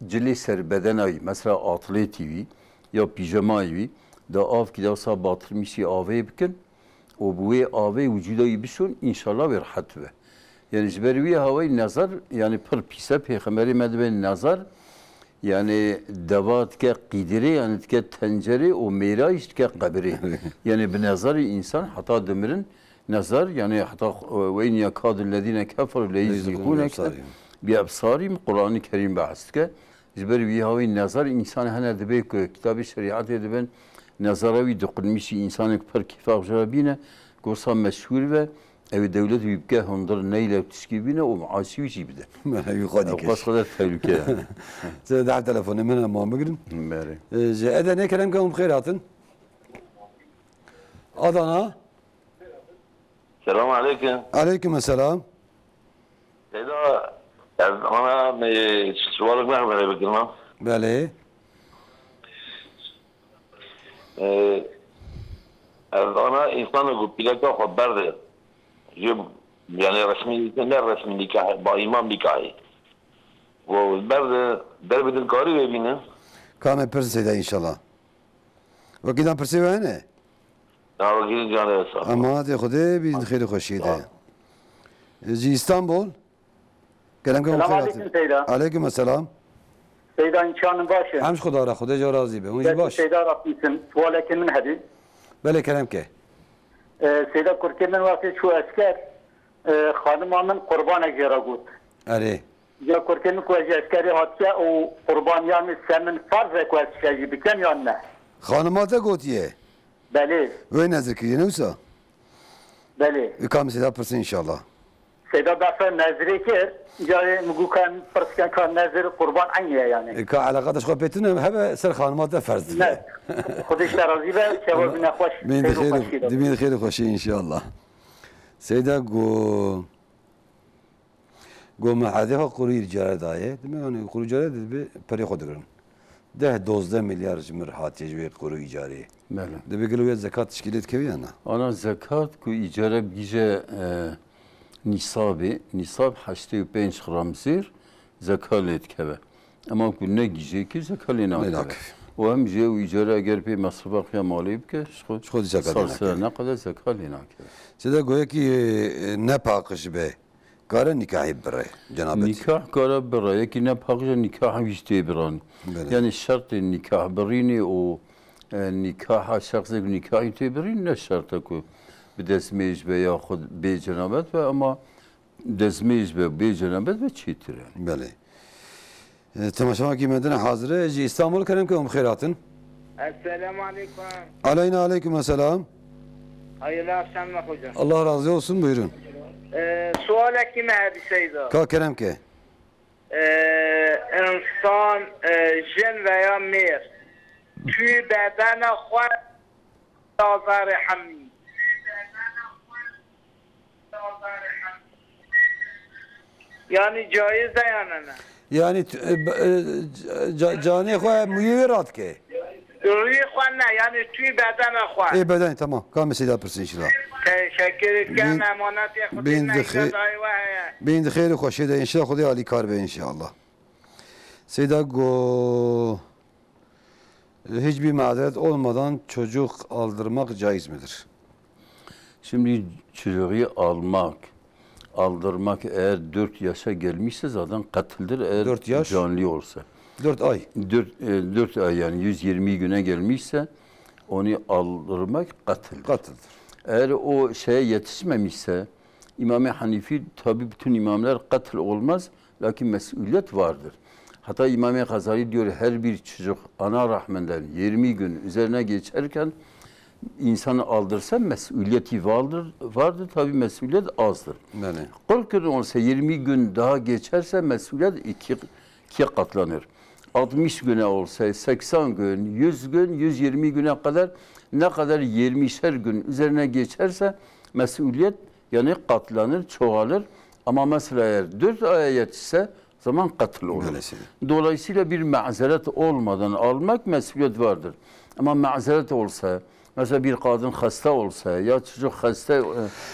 cilê serbedena wî, mesela atletî wî ya pîjemayî wî, da avkî da wisa batirmîşî avê bikin û bi wê avê wicûda wî bişon, înşallah wê rehet be. Yani ji ber wî hawayî nezar, yani pir pîs e, Pêxemberê me dibê nezar, yani deva dike qîdirê, yani dike tencerê û mêra jî dike qebirê. Yani bi nezarî însan heta dimirin nezar, yani heta, "Ve in yekadu lezîne keferu leyuzlîqûneke bi ebsarîm", Qur'anî Kerîm behs dike. Ji ber wî hawî nezar însan hene dibê ku kitabê şerîetê dibin, nezara wî diqilmîşî, însanek pir kêfa xwe ji re bîne, gosa meşhûr ve, ew ê dewlet wî bike hundir, neyle ew tişkî bîne û maaşî wî jî bide. Wî xwe dikir. Ew qas xwe de tehlûke ye. Sê deh telefonê min hema bigrin. Berê. Ee, ji Edenê kerem ke hûn bi xêr hatin. Adana. Selam aleyküm. Aleyküm selam. Seyda, ez ana me sualek me hevere bikirma. Belê. E, ez ana insana ku pîleka xwe berde. Ji, yani resmî, ne resmî nikah, ba îmam nikahî. Ku berde, derbidin karî vê bîne. Kame pirs Seyda inşallah. Wekî dan pirsê we hene? Ya, wekî din canê we sağ ol. Emanetê Xwedê bîn, xêr û xweşiyê de. Sağ ol. Ji Îstanbul. Kerem ke Selam hûn xêr hatin. Aleyküm Seyda. Aleyküm selam. Seyda, înçanin baş e? Em ji Xweda re, Xwedê ji we razî be. Hûn jî baş? Seyda Rafîsim, sualekê min hebî. Belê kerem ke. Ee, Seyda, kurkê min wextê çû esker, ee, xanima min qurbanek jê re got. Erê. Ya kurkê min ku ez ji eskerê hatiye û qurbaniya min ser min farz e ku ez tiştek jî bikem yan ne? Xanima te gotiye? Belê. Wê nezir kiriye ne wisa? Belê. Ê, ka min Seyda pirsin inşallah. Seyda berfe nezirê kir, carê min got ka em pirs ken ka nezir qurban eynî ye yani. Ê, ka eleqa te ji xwe pê tune hebe ser xanima te ferz dibe. Ne. Xwedê ji te razî be, şeva bîne xweş. Bîn di xêr û xweşî de. Bîn di xêr û xweşî inşallah. Seyda go. Go me hedê xwe qurû îcara daye. Dime, yani qurû îcara de dibe perê xwe digirin. Deh dozdeh milyar ji mir hatiye ji wê qurû îcarê. Belê. Dibe gelo wê zekat tişkîlê dikeve ya na? Ana zekat ku îcara bigije, e, nîsabê, nîsab heştê û pênc gram zêr zekat lê dikeve. Ema ku negije kî zekat lê nakeve. Lê nakeve. Û hem jê û îcara eger pê mesrefa xiya malê bike, ji xwe Ji xwe zekat lê sal nakeve. Sera neqede zekat lê nakeve. Seyda go yekî, e, ne paqij be. Kare nîkahê bire, cenabet? Nîkah kare bire, yekî ne paqij e, nîkaha wî jî tê biran. Belê. Yani şertê nîkah birînê û, e, nîkaha şexsek nîkahî tê birîn ne şert e ku bi destmêj be ya xwe bê cenabet be, ama destmêj be, bê cenabet be çêtir e. Belê. E, temaşevanekî me dine hazir e. Ji Îstanbul kerem ke hûn bi xêr hatin. Esselamu aleykum. Aleyna aleykum esselam. Hayırlı akşamlar hocam. Allah razı olsun, buyurun. Ee, sualekî me hebî Seyda. Ka kerem ke. Ee, insan, e, jin veya mêr tûyê bedena xwe azarê hemî. Yani caiz de yani ne? Yani t-, e, b-, e, ca-, canê xwe mûyê wê radike. Rûyê xwe ne, yani tûyê bedena xwe. Ê beden, tamam. Ka me Seyda pirsin inşallah. Teşekkür ederim. Bin, Emanetê Xwedê bin ne, de xê-, îcazayê we heye. Bin de xêr û xweşê de inşallah Xwedê alîkar be inşallah. Seyda go. Hiçbir mazeret olmadan çocuk aldırmak caiz midir? Şimdi çocuğu almak, aldırmak eğer dört yaşa gelmişse zaten katildir. Eğer Dört yaş? Canlı olsa. Dört ay. Dört, e, dört ay yani yüz yirmi güne gelmişse Onu aldırmak katildir. Katildir. Eğer o şeye yetişmemişse, İmam-ı Hanifi, tabi bütün imamlar katil olmaz, lakin mesuliyet vardır. Hatta İmam-ı Gazali diyor, her bir çocuk ana rahmından yirmi gün üzerine geçerken insan aldırsa mesuliyeti vardır. Vardır, tabi mesuliyet azdır. Bele. Kırk gün olsa, yirmi gün daha geçerse mesuliyet iki, ikiye katlanır. Altmış güne olsa, seksen gün, yüz gün, yüz yirmi güne kadar, ne kadar yirmişer gün üzerine geçerse mesuliyet, yani katlanır, çoğalır. Ama mesela eğer dört aya yetişse, zaman katil olur. Maalesef. Dolayısıyla bir mazeret olmadan almak mesuliyet vardır. Ama mazeret olsa, mesela bir kadın hasta olsa ya çocuk hasta, e,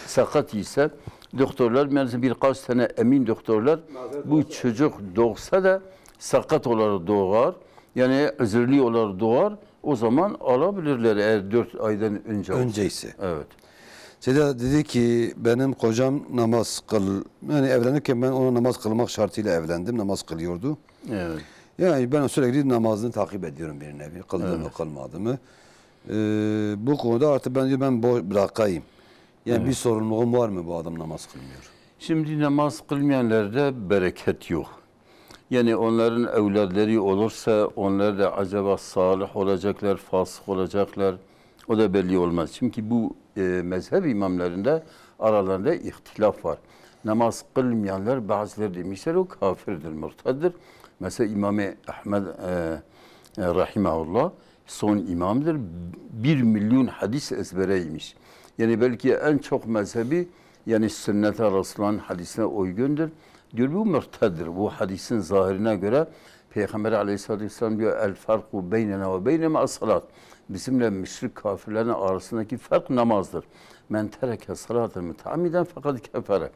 sakat ise, doktorlar, mesela birkaç tane emin doktorlar, bu çocuk doğsa da sakat olarak doğar, yani üzürlü olarak doğar, o zaman alabilirler eğer dört aydan önce olsa. Önce ise. Evet. Seda dedi ki, benim kocam namaz kıl, yani evlenirken ben ona namaz kılmak şartıyla evlendim, namaz kılıyordu. Evet. Yani ben sürekli namazını takip ediyorum bir nevi, kıldı mı, evet, kılmadı mı? Ee, bu konuda artık ben diyor, ben bo- bırakayım. Yani, evet, bir sorumluluğum var mı, bu adam namaz kılmıyor? Şimdi namaz kılmayanlarda bereket yok. Yani onların evlatları olursa, onlar da acaba salih olacaklar, fasık olacaklar, o da belli olmaz. Çünkü bu, e, mezhep imamlarında aralarında ihtilaf var. Namaz kılmayanlar, bazıları demişler o kafirdir, murtaddır. Mesela İmam-ı Ahmed, e, e, rahimahullah son imamdır. Bir milyon hadis ezbereymiş. Yani belki en çok mezhebi, yani sünnete, Resulullah'ın hadisine uygundur. Diyor, bu murtaddır. Bu hadisin zahirine göre Peygamber aleyhissalatü vesselam diyor, "El farku beynena ve beynema as-salat." Bizimle müşrik kafirlerin arasındaki fark namazdır. "Men tereke salaten müteammiden fekad kefere."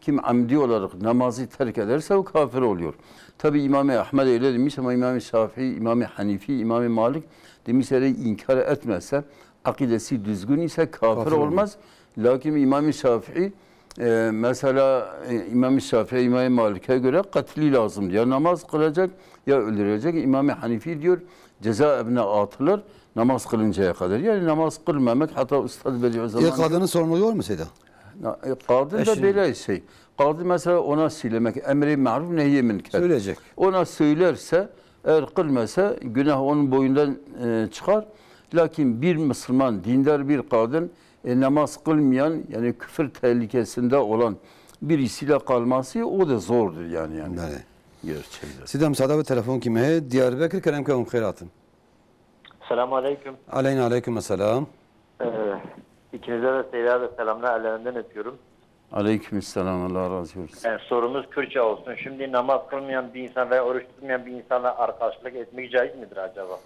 Kim amdi olarak namazı terk ederse o kafir oluyor. Tabi İmam-ı Ahmed öyle demiş ama İmam-ı Şafii, İmam-ı Hanifi, İmam-ı Malik demiş, eğer inkar etmezse, akidesi düzgün ise kafir, kafir olmaz. Lakin İmam-ı Şafii, e, mesela, e, İmam-ı Şafii, İmam-ı Malik'e göre katli lazımdır. Ya namaz kılacak ya öldürecek. İmam-ı Hanifi diyor, cezaevine atılır namaz kılıncaya kadar. Yani namaz kılmamak, hatta Üstad Bediüzzaman... E, kadının sorumluluğu var mı Seyda? Na-, e, kadın da böyle şey. Kadın mesela ona söylemek, emri maruf, nehi münker. Söyleyecek. Ona söylerse, eğer kılmasa, günah onun boyundan, e, çıkar. Lakin bir Müslüman, dindar bir kadın, e, namaz kılmayan, yani küfür tehlikesinde olan birisiyle kalması, o da zordur yani, yani. Bele. Gerçekten. Seyda, müsaade ve telefon kimi he? Diyarbakır, kerem ke hûn xêr hatin. Selamun aleyküm. Aleyna aleyküm selam. Ee, ikinize de Seyda ve selamlar, ellerinden öpüyorum. Aleyküm selam, Allah razı olsun. Ee, sorumuz Kürtçe olsun. Şimdi namaz kılmayan bir insan veya oruç tutmayan bir insanla arkadaşlık etmek caiz midir acaba?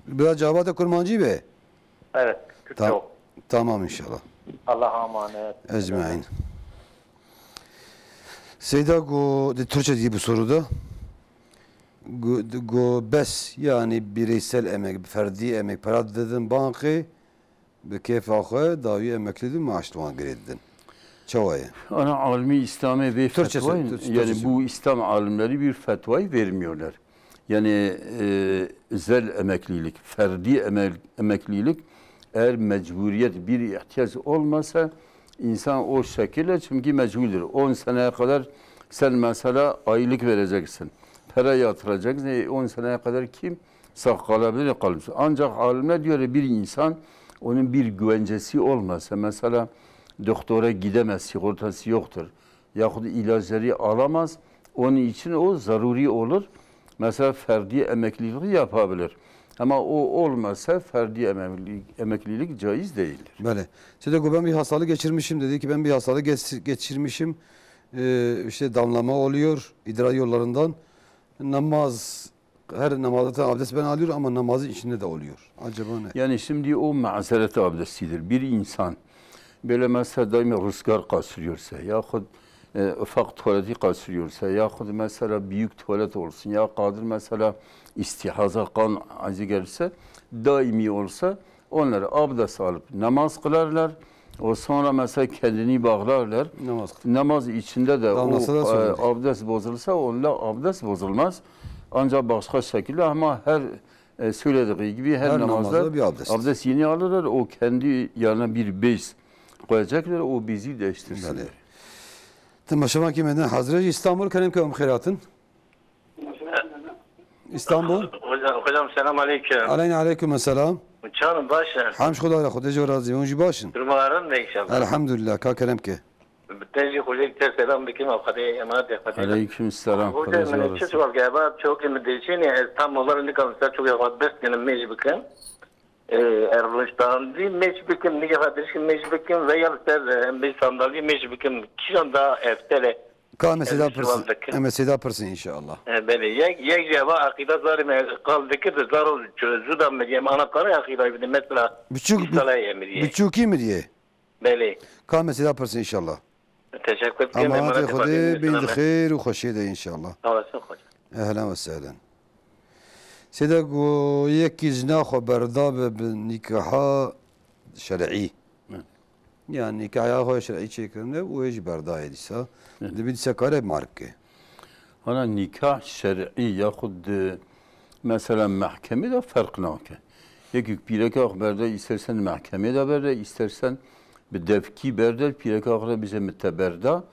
Biraz cevap da Kurmancı be. Evet, Kürtçe olsun. Tamam inşallah. Allah'a emanet. Ecmaîn. Seyda go, di Türkçe diye bu soruda. Go, go bes, yani bireysel emek, ferdi emek, para didin bankê, bi kêfa xwe dawî emeklî dibin, maaş li wan girê didin. Çawa ye? Ana alimi İslamê vê fetvayên, yani bu İslam alimleri bir fetvayı vermiyorlar. Yani, e, özel emeklilik, ferdi emel-, emeklilik, eğer mecburiyet, bir ihtiyaç olmasa, insan o şekilde, çünkü mecburdur. On seneye kadar sen mesela aylık vereceksin, para yatıracaksın. E, on seneye kadar kim sağ kalabilir, kalmış. Ancak alimler diyor, bir insan, onun bir güvencesi olmasa, mesela doktora gidemez, sigortası yoktur, yahut ilaçları alamaz, onun için o zaruri olur. Mesela ferdi emeklilik yapabilir. Ama o olmasa ferdi emeklilik, emeklilik caiz değildir. Bele. Seyda go, ben bir hastalık geçirmişim, dedi ki, ben bir hastalık geç-, geçirmişim. Ee, işte damlama oluyor idrar yollarından. Namaz, her namazda abdest ben alıyorum ama namazın içinde de oluyor. Acaba ne? Yani şimdi o mazeret abdestidir. Bir insan böyle mesela daima rüzgar kaçırıyorsa yahut, e, ufak tuvaleti kaçırıyorsa yahut mesela büyük tuvalet olsun ya kadın mesela istihaza, kan acı gelirse, daimi olsa, onlar abdest alıp namaz kılarlar. O sonra mesela kendini bağlarlar. Namaz kıl. Namaz içinde de o, e, abdest bozulsa, onda abdest bozulmaz. Ancak başka şekilde, ama her E, söylediği gibi her Her namazda namazda bir abdest. abdest yeni alırlar. O kendi yanına bir bez koyacaklar, o bezi değiştirsinler. Belê. Temaşevankê me din hazir e ji Îstanbul, kerem ke em xêr hatin. Îstanbul. Hocam, hocam, selam aleyküm. Aleyna aleyküm selam. Çanim baş e. Hamd Xuda re, Xwedê ji we razî be, hûn jî baş in. Durma rin be inşallah. Elhamdülillah, ka kerem ke. Te jî xwecek te selam dikim, ev Xwedê emanetê Xwedê. Aleyküm selam, Xwedê ji we razî be. Çi sual ke, eva çokê min dêşînê, ez tam onları nikan ser çokê xwe dest kinim mêj bikim. E, er rojtandî mêj bikim, nigê xwe dirişkim mêj bikim, ve ya li ser, e, em bê sandalî mêj bikim, kîjan da eftel e? Ka em ê sêda Em pirsin, sual dikin. em ê sêda pirsin inşallah. E, belê, yek, yek jî eva aqîda zarê me qal dikir, di zaro zû da mirî, em ana kare aqîdayê bidin, mesela, Biçûk, bi-, salay emiriyê. Biçûkî miriyê. Belê. Ka em ê sêda pirsin inşallah. Teşekkür ederim. Emanetê Xwedê, bîn di xêr û xweşiyê de inşallah. Sağ olasın hocam. Ehlen ve sehlen. Sêde ku yekî jina xwe berda be bi nîkaha şer'î. Evet. Yani nîkaha xwe şer'î çêkirine û wê jî berdaye dîsa. Evet. Dibî dîsa kare mar bike. Hana nîkah şer'î yaxud di mesela mehkemê de ferq nake. Yekî pîreka xwe berde, îstersen di mehkemê de berde, îstersen bi devkî berde, pîreka xwe re bije min te berda,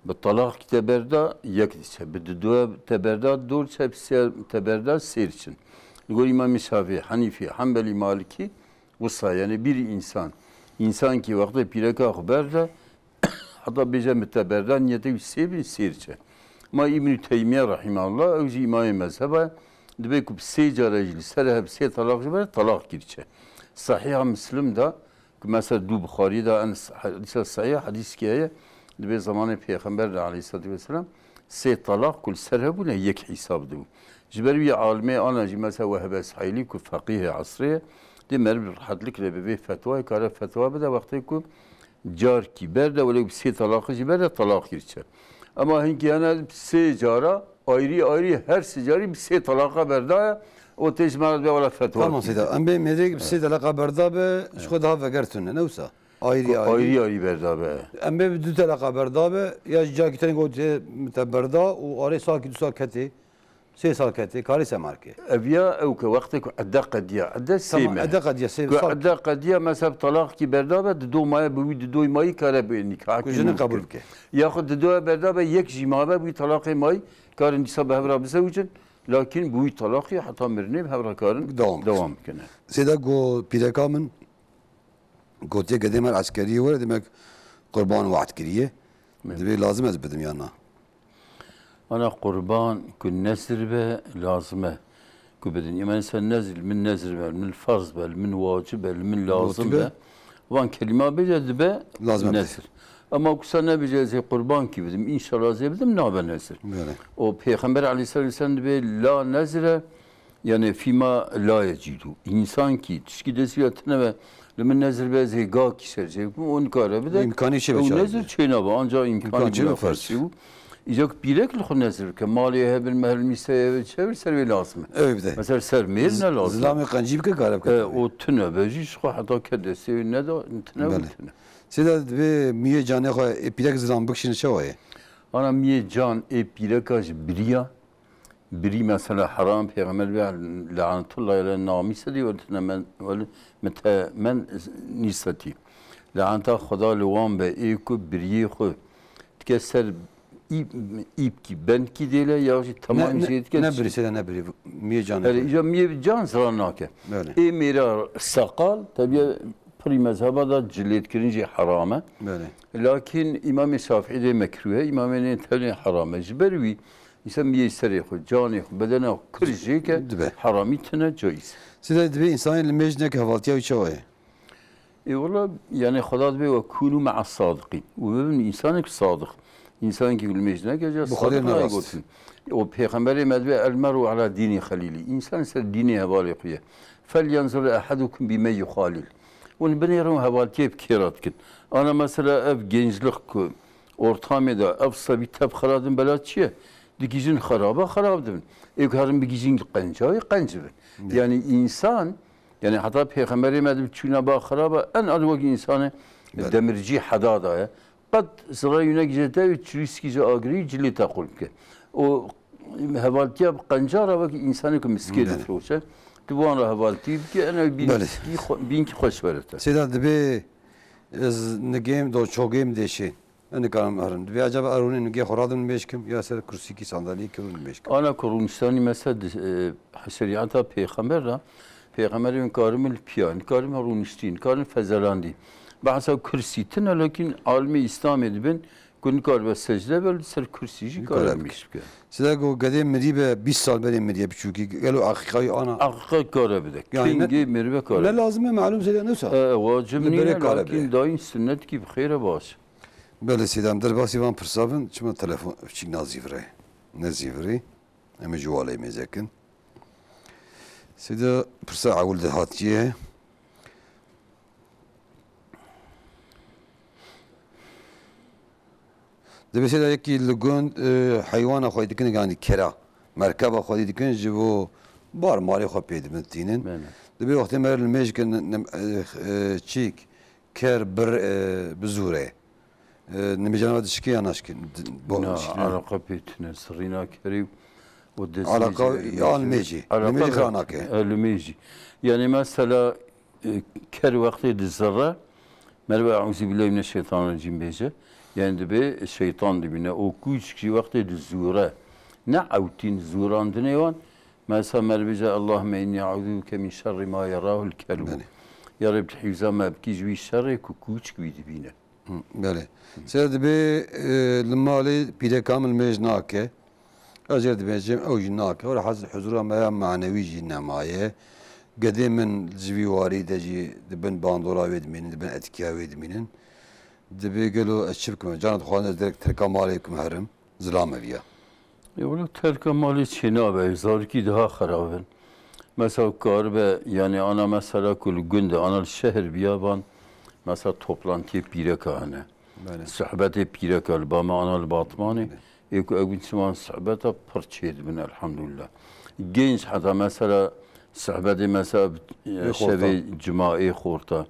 bi talaq te berda, yek diçe. Bi didoya te berda, dor diçe, bi sê te berda, sê diçin. Li gor Îmamê Şafî, Henîfî, Henbelî, Malikî, wisa, yani bir insan, insan ki wextê pîreka xwe berde, heta bêje min te berda, niyetê wî sê bin, sê diçe. Ma Îbnî Teymîye rahimehullah, ew jî îmamê mezheba, dibe ku bi sê cara jî li ser hev sê talaq jî bere, talaq kiriçe. Sahiha Muslim da, ku mesela du Buxarî da, en s-, hadîsa sahih, hadîs ki heye, dibe zamanê Pêxember de aleyhissalatu vesselam, sê talaq ku li ser hebûne yek hîsab dibû. Ji ber wî alimê ana jî mesela Wehbe Sahîlî ku feqîhê esrê ye, dê meriv bi rehetlik re bi vê fetwayê kare fetwa bide wextê ku carkî berde, wele bi sê talaqî jî berde, talaq kiriçe. Ama hinkî hene sê cara ayrî ayrî her sê carî bi sê talaqa berdaye, o tê ji me re dibe wela fetwa Tamam kiriçe. Seyda, em bê mêrek bi sê talaqa berda be, ji xwe daha veger tune, ne wisa? Ayrî Ku ayrî. ayrî ayrî berda be. Em bê bi du talaqa berda be, ya ji cakî tenê got te berda û arê salkî du sal ketê, sê sal ketê, karê se marke. Ev ya ew ke wextê ku edde qediya, edde sê Tamam, meh. edde qediya, sê Ku sal. edde qediya, mesela talaq kî berda be, dido maye bi wî didoy mayî kare bi nikah Ku kî jinin mumkin. qebul bike. Yaxud didoya berda be, yek jî mabe bi wî talaqê mayî, karin dîsa bi hev re bizewicin, lakin bi wî talaqî heta mirinê bi hev re karin Dewam bikin. dewam bikine. Sêda ku pîreka min Gotiye gedê me eskeriyê were, demek qurban wad kiriye. Evet. Divê lazim ez bidim ya na? Ana qurban ku nezir be, lazim e ku bidin. Îman sen nezir, min nezir be, min farz be, min wacib be, min lazim Gotiye. be. Van kelîma bêje dibe Lazim e. nezir. Ama ku sen nebêje ez ê qurban kî bidim, înşallah ez ê bidim, nabe nezir. Böyle. O Pêxember aleyhisselam dibe la nezire, Yani fîma la yecîdû. Însan kî tişkî destî ya tine ve li min nezir be ez ê gakî ser çê bikim, o nikare bide. Îmkanî çê Ew biçare nezir bide. çê nabe, anca îmkanî Îmkan çê bide be ferz. ferz çê bû. Îca ku pîrek li xwe nezir bike, malê hebin, mehremî se hebe çevir ser wê lazim e. Ew bide. Mesela ser mêr Z-, ne lazim e. Zilamê qencî bike kare bike E, tabii. o tune be jî ji xwe heta ke destê wê neda, tine û Belê. tine. Sêda divê miyê canê xwe ê pîrek zilam bikişîne çawa ye? Ana miyê can ê pîreka ji biriya. Birî mesela heram, Pêxember bê lanetullah ele namîsetî ve tine men, ve mite-, men nîsetî. Laneta Xweda li wan be, ê ku biriyê xwe dike ser îp-, îpkî, bendkî dêle ya jî Ne, teman ne, jê dike ne çi- birî, sêde ne birî, miyê can Hele dike. îca miyê can ziran nake. Böyle. Ê mêra seqal, tebiye pirî mezheba da cilêtkirin jî heram e. Böyle. Lakin Îmamê Şafîî dê mekruh e, Îmamê nê tenê heram e. Ji ber wî Îsa miyê serê xwe, canê xwe, bedena xwe kir jê ke Dibe. heramî tine caiz. Sida dibe însanê li mêj neke hevaltiya wî çawa ye? Ê wela, yani Xweda dibe we kûnû me'a sadiqîn. Û bibin însanek sadiq. Însanekî li mêj neke ca Bi Xwedê sadiq nayê nerast. gotin. O Pêxemberê me dibe el meru ala dînî xelîlî. Însan ser dînê hevalê xwe ye. Fel yenzur ehadukum bime yuxalil. Hûn binêrin û hevaltiyê bi kê re dikin. Ana mesela ev gençlik ku ortamê de ev sebî tev xera din bela çi ye? Digihîjin xeraba, xerab dibin. Ê ku herin bigihîjin qenca, ê qenc dibin. Ne. Yani însan, yani heta Pêxemberê me dibe çûna ba xeraba, en az wek însanê Belê. demircî heda daye. Qet zireyû negihîje te, ê çirîskî ji agirî cilê te qul bike. O hevaltiya bi qenca re wek însanê ku miskê Belê. difiroşe. Wan re hevaltî bike, ene Belê. bînkî xwe-, bînkî xweş were te. Seyda dibê ez nigêm do çogêm dêşên. Ez nikarim herim. Dibê acaba erûnê nigê xwe radim nimêşkim ya ser kursîkî sandalyekî rû nimêşkim. Ana ku rûniştanî mesela di, e, şerîeta pêxember de, pêxemberê nikarim li piya, nikarim rûniştî, nikarim fezelandî. Behsa kursî tune, lakin alimê Îslamê dibin ku nikaribe secde be, li ser kursî jî Nikare kare bike. nimêş bike. Seyda ku gedê mirî be bîst sal berê miriye biçûkî, gelo aqiqayî ana? Aqiqa kare bide. Yani ne, Kengê merive kare ne bide. lazim e, malum seyda ne wisa? E, wacib Li nîne, berê kare lakin bide. dayîn sunnetkî bi xêr e baş. Belê seyda, em derbasî van pirsa bin, çima telefon piçîk nazîvirê. Nezîvirî. Em ê ji walê mêzekin. Seyda pirsa ewil de hatiye. Dibê seyda yekî li gund, e, heywana xwedî dikin, yanî kera, merkeba xwedî dikin, ji bo bar malê xwe pê dibin tînin. Belê. Dibê wextê me li mêj kin, nim-, e, e, çîk, ker, bir, e, bizûre. E, nimêjana we dişikê ya naşkin? Di-, bo Na, şikrin. Alaqa pê tune, sirrîna kerî û destmêjê Alaqa li ya mêjê. li mêjê. Alaqa Li mêjê bi-, xira nake. e, li mêjî. Yani mesela, e, ker wextê dizirre, merve eûzubîllahî mineşşeytanirrecîm bêje. Yani dibê şeytan dibîne. O kûçik jî wextê dizûre. Ne ewtîn zûrandinê wan. Mesela merve bêje, Allahümme inni eûzubike min şerri ma yerahul kelbu. Belê. Ya Reb, tu hîfza me bikî ji wî şerê ku kûçik wî dibîne. Hı, belê. Seyda dibê, e, li malê pîreka min mêj nake. Ez jê dibêjim, ew jî nake. Were hez huzura me ya manewî jî nemaye. Gedê min ji vî warî de jî di bin bandora wê dimînin, di bin etkiya wê dimînin. Dibê gelo ez çi bikim? Cana dixwazin ez direk terka malê bikim herim. Zilam eviya. E, wilo terka malê çênabe, zarokî daha xerab in. Mesela karibe, yani ana mesela ku li gund e, ana li şehir biya van, mesela toplantiyê pîreka hene. Belê. Sohbetê pîreka li ba me ana li Batmanê. Belê. Ê ku ew çiman sohbeta pir çêdibin, elhamdulillah. Genç heta mesela sohbetê mesela, e, Ê xorta. şevê cuma ê xorta.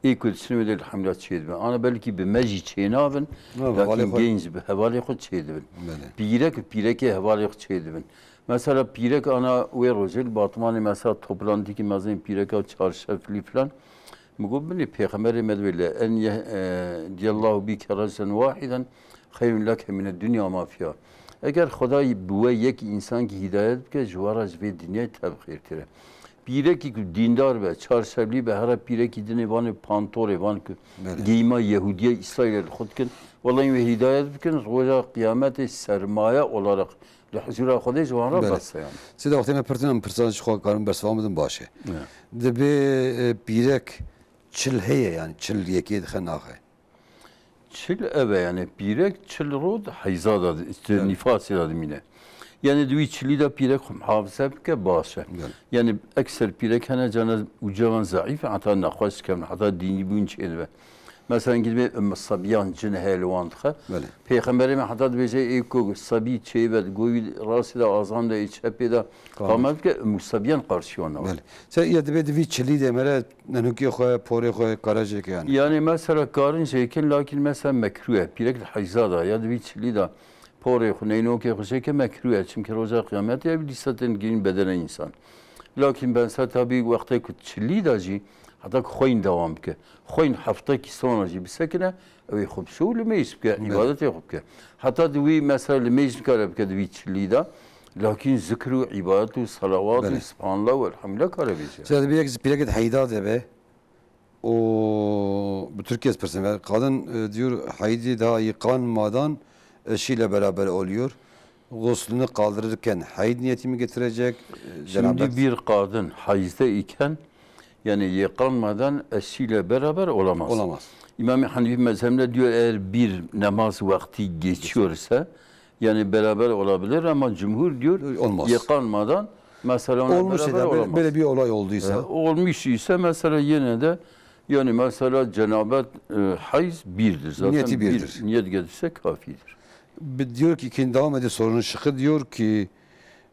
Ê ku diçin wê de elhamdulillah çêdibin. Ana belkî bi me jî çênabin, Na, bi hevalê lakin xwe. genç bi hevalê xwe çêdibin. Belê. Pîrek bi pîrekê hevalê xwe çêdibin. Mesela pîrek ana wê rojê li Batmanê mesela toplantîkî mezin pîreka çarşeflî filan. Min got, binê Pêxemberê me divê le, en ye-, e, diyallahu bike racen wahiden xeyrun leke mine dunya ma fiha. Eger Xwedayî bi we yek însankî hîdayet bike, ji we re ji vê dinyayê te bi xêrtir e. Pîrekî ku dîndar be, çarşevlî be, here pîrekî dinê vanê pantorê, van ku Belê. geyma Yehûdiya Îsraîlê li xwe dikin. Wela wê hîdayet bikin, roja qiyametê sermaye olarak li huzura Xwedê ji wan re Belê. bes e yani. Seyda wextê me pirtin em pirsan ji xwe karin bersivan bidin baş e. Ya. Dibê, e, pîrek çil heye yani, çil yekê dixe naxe. Çil ev e yani, pîrek çil rod heyza da di-, işte Evet. nifasê da dimîne. Yani di wî çilî de pîrek xwe muhafaze bike baş e. Evet. Yani ekser pîrek hene cana û cevan zeîf e, heta nexweş dikevin, heta dînî bûn çêdibe. Mesela gidibê Ümmü Sabiyan cin heye li wan dixe. Belê. Pêxemberê me heta dibêje ê ku sabî çêbe, di goyî rastî de azan de ê çepê de Qame. qame bike, Ümmü Sabiyan qarşî wan nabe. Belê. Sen ya dibê di vî çilî de mere nenokê xwe, porê xwe kare jêke yani. Yani mesela karin jêkin, lakin mesela mekruh e. Pîrek di heyza da ya di vî çilî da porê xwe, neynokê xwe jêke mekruh e. Çimkî roja qiyametê ev dîsa tên gîn bedene însan. Lakin bensa tabî wextê ku çilî da jî heta ku xweyn dewam bike. Xweyn heftekî sona jî bisekine, ew ê xwe bişo û limêj bike, Belê. îbadetê xwe bike. Heta di wî mesela limêj nikare bike di vî çilî da. Lakin zikr û îbadet û selawat û Belê. subhanallah û elhamdülillah kare bêje. Seyda dibê yek ji pîrekê di heyda de be. O bi Türkçe pirsin ve kadın, e, diyor, haydi daha yıkanmadan eşiyle beraber oluyor. Guslünü kaldırırken hayd niyeti mi getirecek? E, Şimdi cenabet. bir kadın hayızda iken, yani yıkanmadan eşiyle beraber olamaz. Olamaz. İmam-ı Hanefi mezhebinde diyor, eğer bir namaz vakti geçiyorsa, yani beraber olabilir ama cumhur diyor, Olmaz. yıkanmadan mesela ona Olmuş beraber da böyle, olamaz. böyle bir olay olduysa. E, olmuş ise mesela yine de yani mesela cenabet, e, hayz birdir zaten. Niyeti Bir birdir. niyet gelirse kafidir. Bir, diyor ki, kendi devam ediyor sorunun şıkkı, diyor ki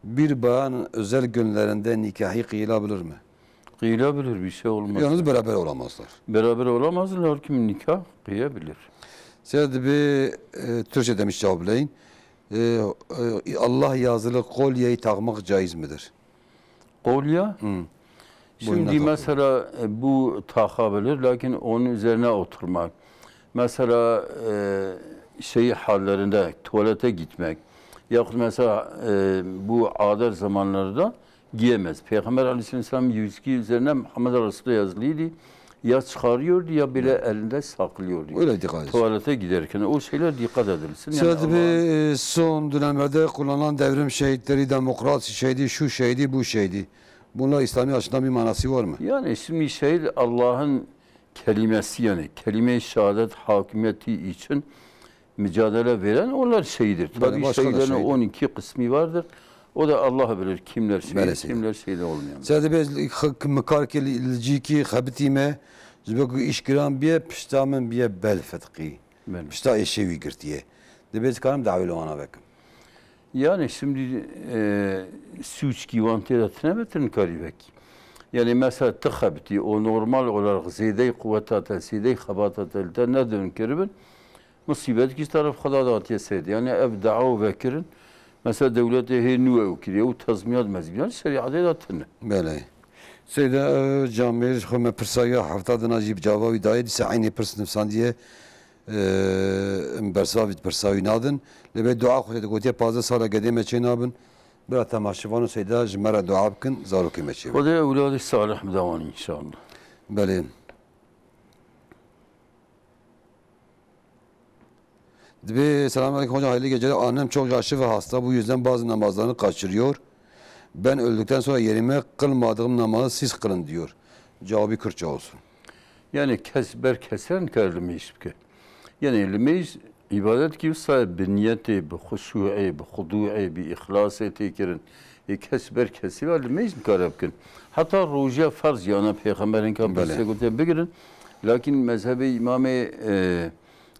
bir bayan özel günlerinde nikahı kıyılabilir mi? Kıyılabilir, bir şey olmaz. Yalnız beraber olamazlar. Beraber olamazlar, lakin nikah kıyabilir. Seyda dibê, e, Türkçe demiş cevaplayın. E, e, Allah yazılı kolyeyi takmak caiz midir? Kolye? Hı. Şimdi mesela e, bu takabilir, lakin onun üzerine oturmak. Mesela e, şey hallerinde tuvalete gitmek. Yahut mesela e, bu adet zamanlarda giyemez. Peygamber aleyhisselam yüzüğü üzerine Muhammed Resulullah yazılıydı. Ya çıkarıyordu ya bile elinde saklıyordu. Öyle dikkat edin. Tuvalete giderken o şeyler dikkat edilsin. Yani Sebebi Allah'ın e, son dönemlerde kullanılan devrim şehitleri, demokrasi şehidi, şu şehidi, bu şehidi. Bunlar İslami açıdan bir manası var mı? Yani şimdi şehit Allah'ın kelimesi, yani kelime-i şehadet hakimiyeti için mücadele veren onlar şehittir. Tabii başka da şehitlerin şehit. on iki kısmı vardır. O da Allah bilir kimler şehit, Belê seyda. Kimler şehit olmayan. Seyda, dibê k-, k-, min kar kê li, li cîkî xebitî me, ji bo ku îş giran biye, pişta min biye bel fetqî. Belê. Pişta êşê wî girtiye. Dibê dikarim dawê li wana vekim. Yani şimdi e, suç ki wan tê de tine ve tine karî vekî. Yani mesela tu xebitî, o normal olarak zêdey kuvveta te, zêdey xebata te li te nedin kiribin, musîbet ki taraf Xweda de hatiye seyde. Yani ev dua vekirin, mesela dewletê hê nû ew kiriye û tezmiyat mezmiyat şerîetê de tine. Belê. Seyda, e, camêr xwe me pirsa ya hefta dina jî bi cava wî dayê, dîsa eynê pirs nivsandiye. Em bersiva vî pirsa wî nadin. Lê bê dua Xwedê digotiye, pazdeh sala gedê me çê nabin. Bira temaşevan û seyda ji me re dua bikin, zarokê me çê bin. Xwedê ewladê salih bide wan inşallah. Belê. Dibê, selamun aleyküm hocam, hayırlı geceler. Annem çok yaşlı ve hasta, bu yüzden bazı namazlarını kaçırıyor. Ben öldükten sonra yerime kılmadığım namazı siz kılın diyor. Cevabı Kürtçe olsun. Yani kes ber kesre nikare limêj bike. Yani limêj îbadet ki wisa bi niyetê, bi xuşûê, bi xudûê, bi îxlasê tê kirin. Ê kes ber kesî ve limêj nikare bikin. Heta rojiya ferz yana pêxemberên ka Belê. Pirsê gotiye bigirin. Lakin mezhebê îmamê e,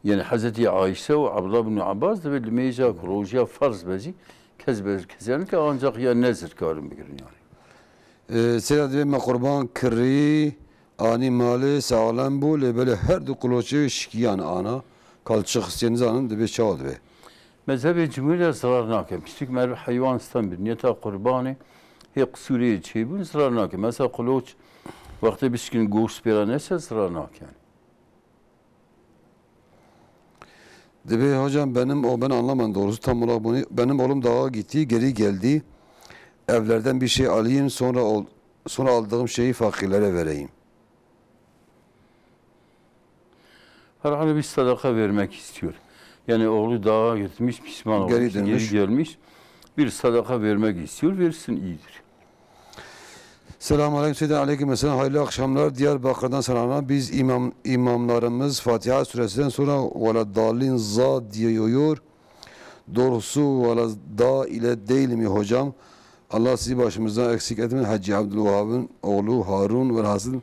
yani Hezretî Ayşe û Abdullah bin Abbas dibe limêja ku rojiya ferz be jî kes ber kesî nike ancak ya nezir karin bigirin yani. Ee, Seyda dibê me qurban kirî, anî malê, saxlem bû, lê belê her du quloçê şikiyan ana. Kal çi xistiyê nizanim, dibê çawa dibe? Mezhebê cumhurî de zirar nake. Piştî ku me heywan stenbir, niyeta qurbanê, hê qisûrê çêbûn zirar nake. Mesela quloç, wextê bişkin goşt pêra nese zirar nake yani. Dibê hocam benim o ben anlamadım doğrusu tam olarak bunu. Benim oğlum dağa gitti, geri geldi. Evlerden bir şey alayım sonra ol- sonra aldığım şeyi fakirlere vereyim. Herhalde bir sadaka vermek istiyor. Yani oğlu dağa gitmiş, pişman olmuş, Geri geri dönmüş. Gelmiş. Bir sadaka vermek istiyor, versin iyidir. Selamun aleyküm Seyda, aleyküm selam. Hayırlı akşamlar. Diyarbakır'dan selamlar. Biz imam, imamlarımız Fatiha suresinden sonra vela dalin za diyor. Doğrusu vela da ile değil mi hocam? Allah sizi başımızdan eksik etmesin. Hacı Abdülvahab'ın oğlu Harun velhasıl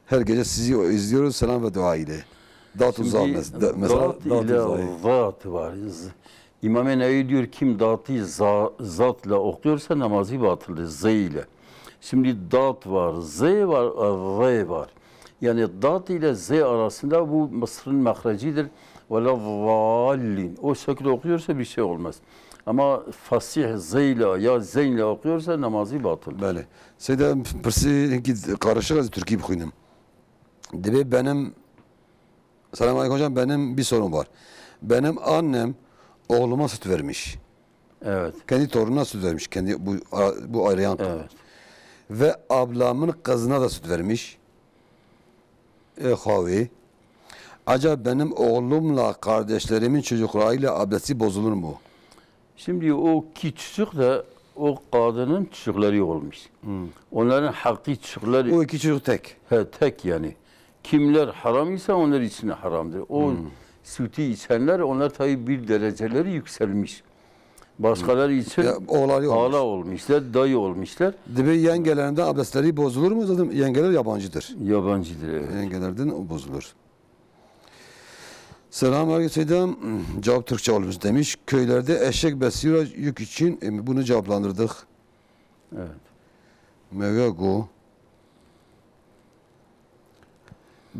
her gece sizi izliyoruz. Selam ve dua ile. Dat u za Şimdi mes- da- mesela dat dat u ile za. Zat var. Z- İmam Nevevi diyor, kim datı za- zatla okuyorsa namazı batıldır. Z ile. Şimdi dat var, z var, z var. Yani dat ile z arasında bu Mısır'ın mahrecidir. Ve la zallin. O şekilde okuyorsa bir şey olmaz. Ama fasih z ile ya zeyn ile okuyorsa namazı batıldır. Belê. Seyda pirsî hinkî karışık ez Türkî bixwînim. Dibê benim Selamünaleyküm hocam, benim bir sorum var. Benim annem oğluma süt vermiş. Evet. Kendi torununa süt vermiş. Kendi bu bu ayrayan. Evet. Ve ablamın kızına da süt vermiş. E, xawê. Acaba benim oğlumla kardeşlerimin çocuklarıyla abdesti bozulur mu? Şimdi o iki çocuk da o kadının çocukları olmuş. Hmm. Onların hakkı çocukları. O iki çocuk tek. He, tek yani. Kimler haram ise onlar için haramdır. O Hmm. sütü içenler, onlar tabii bir dereceleri yükselmiş. Başkaları için Ya, oğulları olmuş. Hala olmuşlar, dayı olmuşlar. Dibe yengelerinden abdestleri bozulur mu? Zaten yengeler yabancıdır. Yabancıdır, evet. Yengelerden o bozulur. Selam aleyküm Seydam. Cevap Türkçe olmuş demiş. Köylerde eşek besliyorlar yük için. E, bunu cevaplandırdık. Evet. Mevego.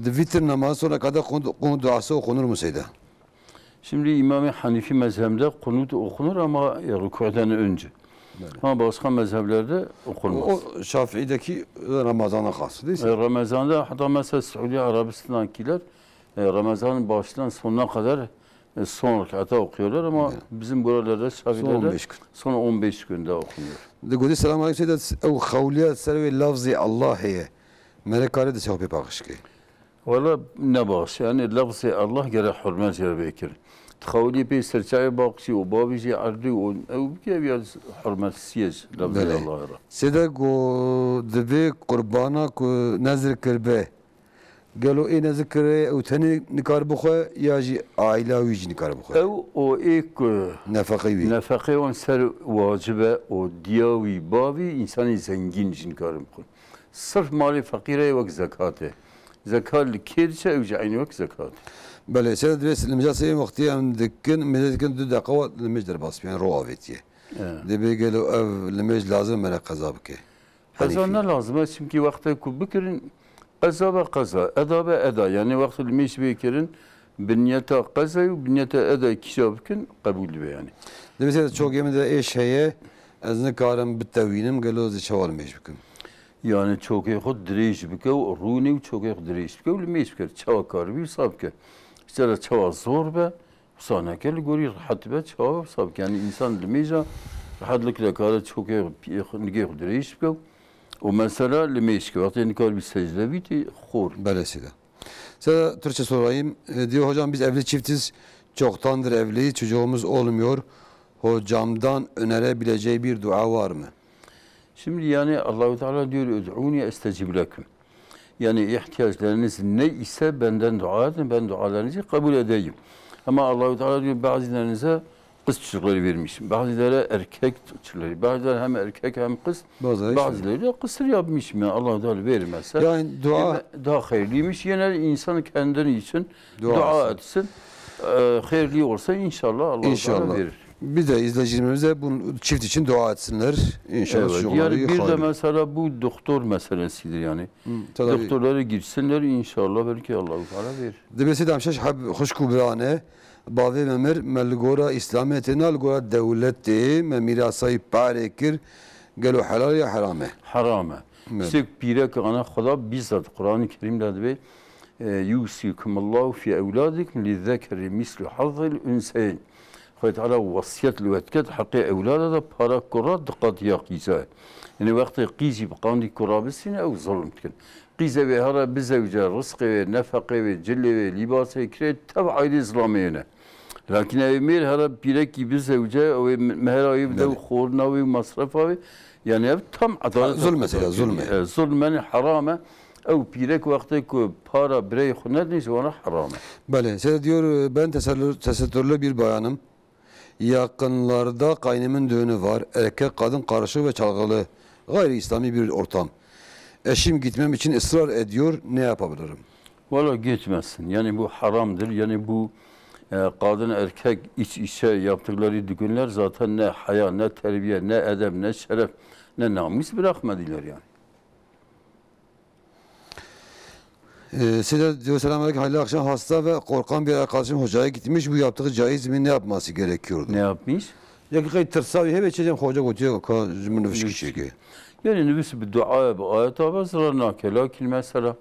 Di vitir namazı sonra kadar konu, konu duası okunur mu Seyda? Şimdi İmam-ı Hanifi mezhebinde kunut okunur ama e, rükûden önce. Ama başka mezheplerde okunmaz. O, o Şafii'deki Ramazan'a has, değil mi? E, Ramazan'da hatta mesela Suudi Arabistan'dakiler e, Ramazan'ın başından sonuna kadar e, son rekata okuyorlar ama bizim buralarda Şafiilerde son on beş gün. Son on beş günde okunuyor. Di gotî selam aleyküm seyda, ew xewliya ser wê lafzê Allah heye. Mere kare di çaw pê paqij kê. Wala ne baş. Yani lafzê Allah gere hurmet ya vekir. Xewlî pê serçayê baqişî û bavî jî erdî û ew bike ya hurmet siyej lafzê Belê. Allah ra. Sêde go divê qurbana ku nezir kirbe. Gelo ê nezir kirê ew tenê nikar bixwe ya jî aîla wî jî nikar bixwe? Ew û ê ku Nefeqê wî. Nefeqê wan ser wacib e û diya wî, bavî, însanê zengîn jî nikarin bixwin. Sirf malê feqîrê wek zekat e. Zekat li kê diçe ew jî eynî wek zekat e. Belê, sê divê limêja sê wextî em dikin, mêze dikin du deqa wa limêj derbas bî, yani ro avêtiye. Evet. Dibê gelo ev limêj lazim mere qeza bike? Qeza Henîfî. Ne lazim e, çimkî wextê ku bikirin, qeza be qeza, eda be eda. Yani wextê limêj bê kirin, bi niyeta qezayê û bi niyeta edayê kîja bikin, qebûl dibe yani. Dibê sê çokê min de êş heye, ez nikarim bitewînim, gelo ez ê çawa limêj bikim? Yani çokê xwe dirêj bike û rûnê û çokê xwe dirêj bike û limêj bike. Çawa karibî wisa bike. Îşte çawa zor be, wisa neke, li gorî rehet be, çawa wisa bike. Yani însan limêja rehetlik re kare çokê xwe, piyê xwe, nigê xwe dirêj bike û mesela limêj ke. Wextê nikaribî secde bî, tê xor. Belê sêda. Sêda, Türkçe sorayım. E, diyor, "Hocam, biz evli çiftiz. Çoktandır evliyiz. Çocuğumuz olmuyor. Hocamdan önerebileceği bir dua var mı?" Şimdi yani Allahu Teala diyor, "Ud'uni estecib lekum." Yani ihtiyaçlarınız ne ise benden dua edin, ben dualarınızı kabul edeyim. Ama Allahu Teala diyor, bazılarınıza kız çocukları vermişim, bazılara erkek çocukları, bazıları hem erkek hem kız, Bazıları bazıları da kısır yapmışım. Yani Allahu Teala vermezse Yani dua yine daha hayırlıymış. Yine insan kendini için Dua dua etsin. etsin. Ee, hayırlı olsa inşallah Allahu Teala İnşallah. verir. Bir de izleyicilerimize bu çift için dua etsinler. İnşallah Evet, çocukları yani bir de hayırlı. Mesela bu doktor meselesidir yani. Hı, tedavi. Doktorlara gitsinler inşallah belki Allahu Teala verir. Dibê sê demşeş heb xwişk û birane, bavê me mir, me li gora Îslamiyetê na li gora dewletê, me mîrasayî parê kir, gelo helal ya heram e? Heram e. Evet. İşte pîrek ana Xweda bizzat Kur'an-ı Kerim'de dibê, e, "Yusikumullahu fi evladikum lizzekeri mislu hazzil unseyn." Xwedê Teala wesiyet li we diket, heqê ewlada de para kura diqat ya qîza. Yani wextê qîzî bi qandî kura bisîne, ew zulm dikin. Qîze wê here bizewce, rizqê wê, nefeqê wê, cilê wê, lîbasê kirê, tev ayrî zilamê ne. Lakin ew mêr here pîrekî bizewce, ew ê mehera wê bide û Belê. xorina wê û masrefa wê. Yani ev tam edalet Ha, zulm mesela, zulm e. E, zulm yani heram e. Ew pîrek wextê ku para birey xwe nedin, ji wana heram e. Belê, seyda diyor, ben tesettürlü, tesettürlü bir bayanım. Yakınlarda kaynımın düğünü var. Erkek kadın karışık ve çalgılı. Gayri İslami bir ortam. Eşim gitmem için ısrar ediyor. Ne yapabilirim? Valla gitmesin. Yani bu haramdır. Yani bu e, kadın erkek iç içe yaptıkları düğünler zaten ne haya, ne terbiye, ne edep, ne şeref, ne namus bırakmadılar yani. Ee, Sedat diyor, "Selamünaleyküm, hayırlı akşam. Hasta ve korkan bir arkadaşım hocaya gitmiş. Bu yaptığı caiz mi? Ne yapması gerekiyordu?" Ne yapmış? Ya ki qey tirsa wî hebe çêcem xwe hoca gotiye ka ji min nivişkî çêke. Yani nivîs bi dua, bi ayeta ve zarar nake. Lakin mesela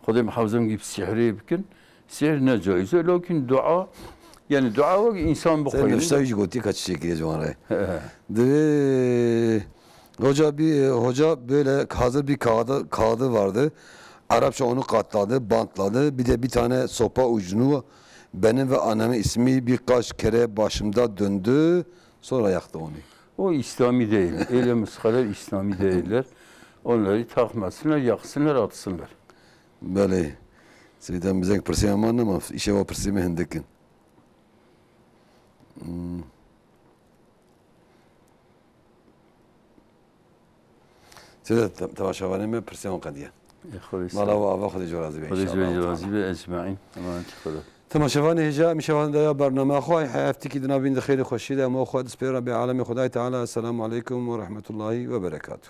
Xwedê muhafizem gibi sihrê bikin. Sihr ne caiz e. Lakin dua, yani dua wek insan Sen bixweyne. Nivişta wî jî gotiye ka çi çêkiriye ciwan re. He. Divê Hoca bir, hoca böyle hazır bir kağıdı, kağıdı vardı. Arapça onu katladı, bantladı. Bir de bir tane sopa ucunu benim ve annemin ismi birkaç kere başımda döndü. Sonra yaktı onu. O İslami değil. Öyle müskaler İslami değiller. Onları takmasınlar, yaksınlar, atsınlar. Belê. Seydan bizek pirsê heman nema, îşewa pirsê me hindikin. Hmm. Seyda, te-, temaşevanê me pirsê wan qediye. E, Xwedê Mala sağ û ava Xwedê ji we razî be, Xwedê ji we inşallah. Razî be, ecmaîn. Emanetî Xwedê. Temaşevanê hêja, em şevan daya bername xwe, heftikî di navîn di xêrê xweşî de, em xwe dispê Rabbê Alemê Xwedayê Teala. Esselamu aleykum ve rahmetullahi ve berekatuh.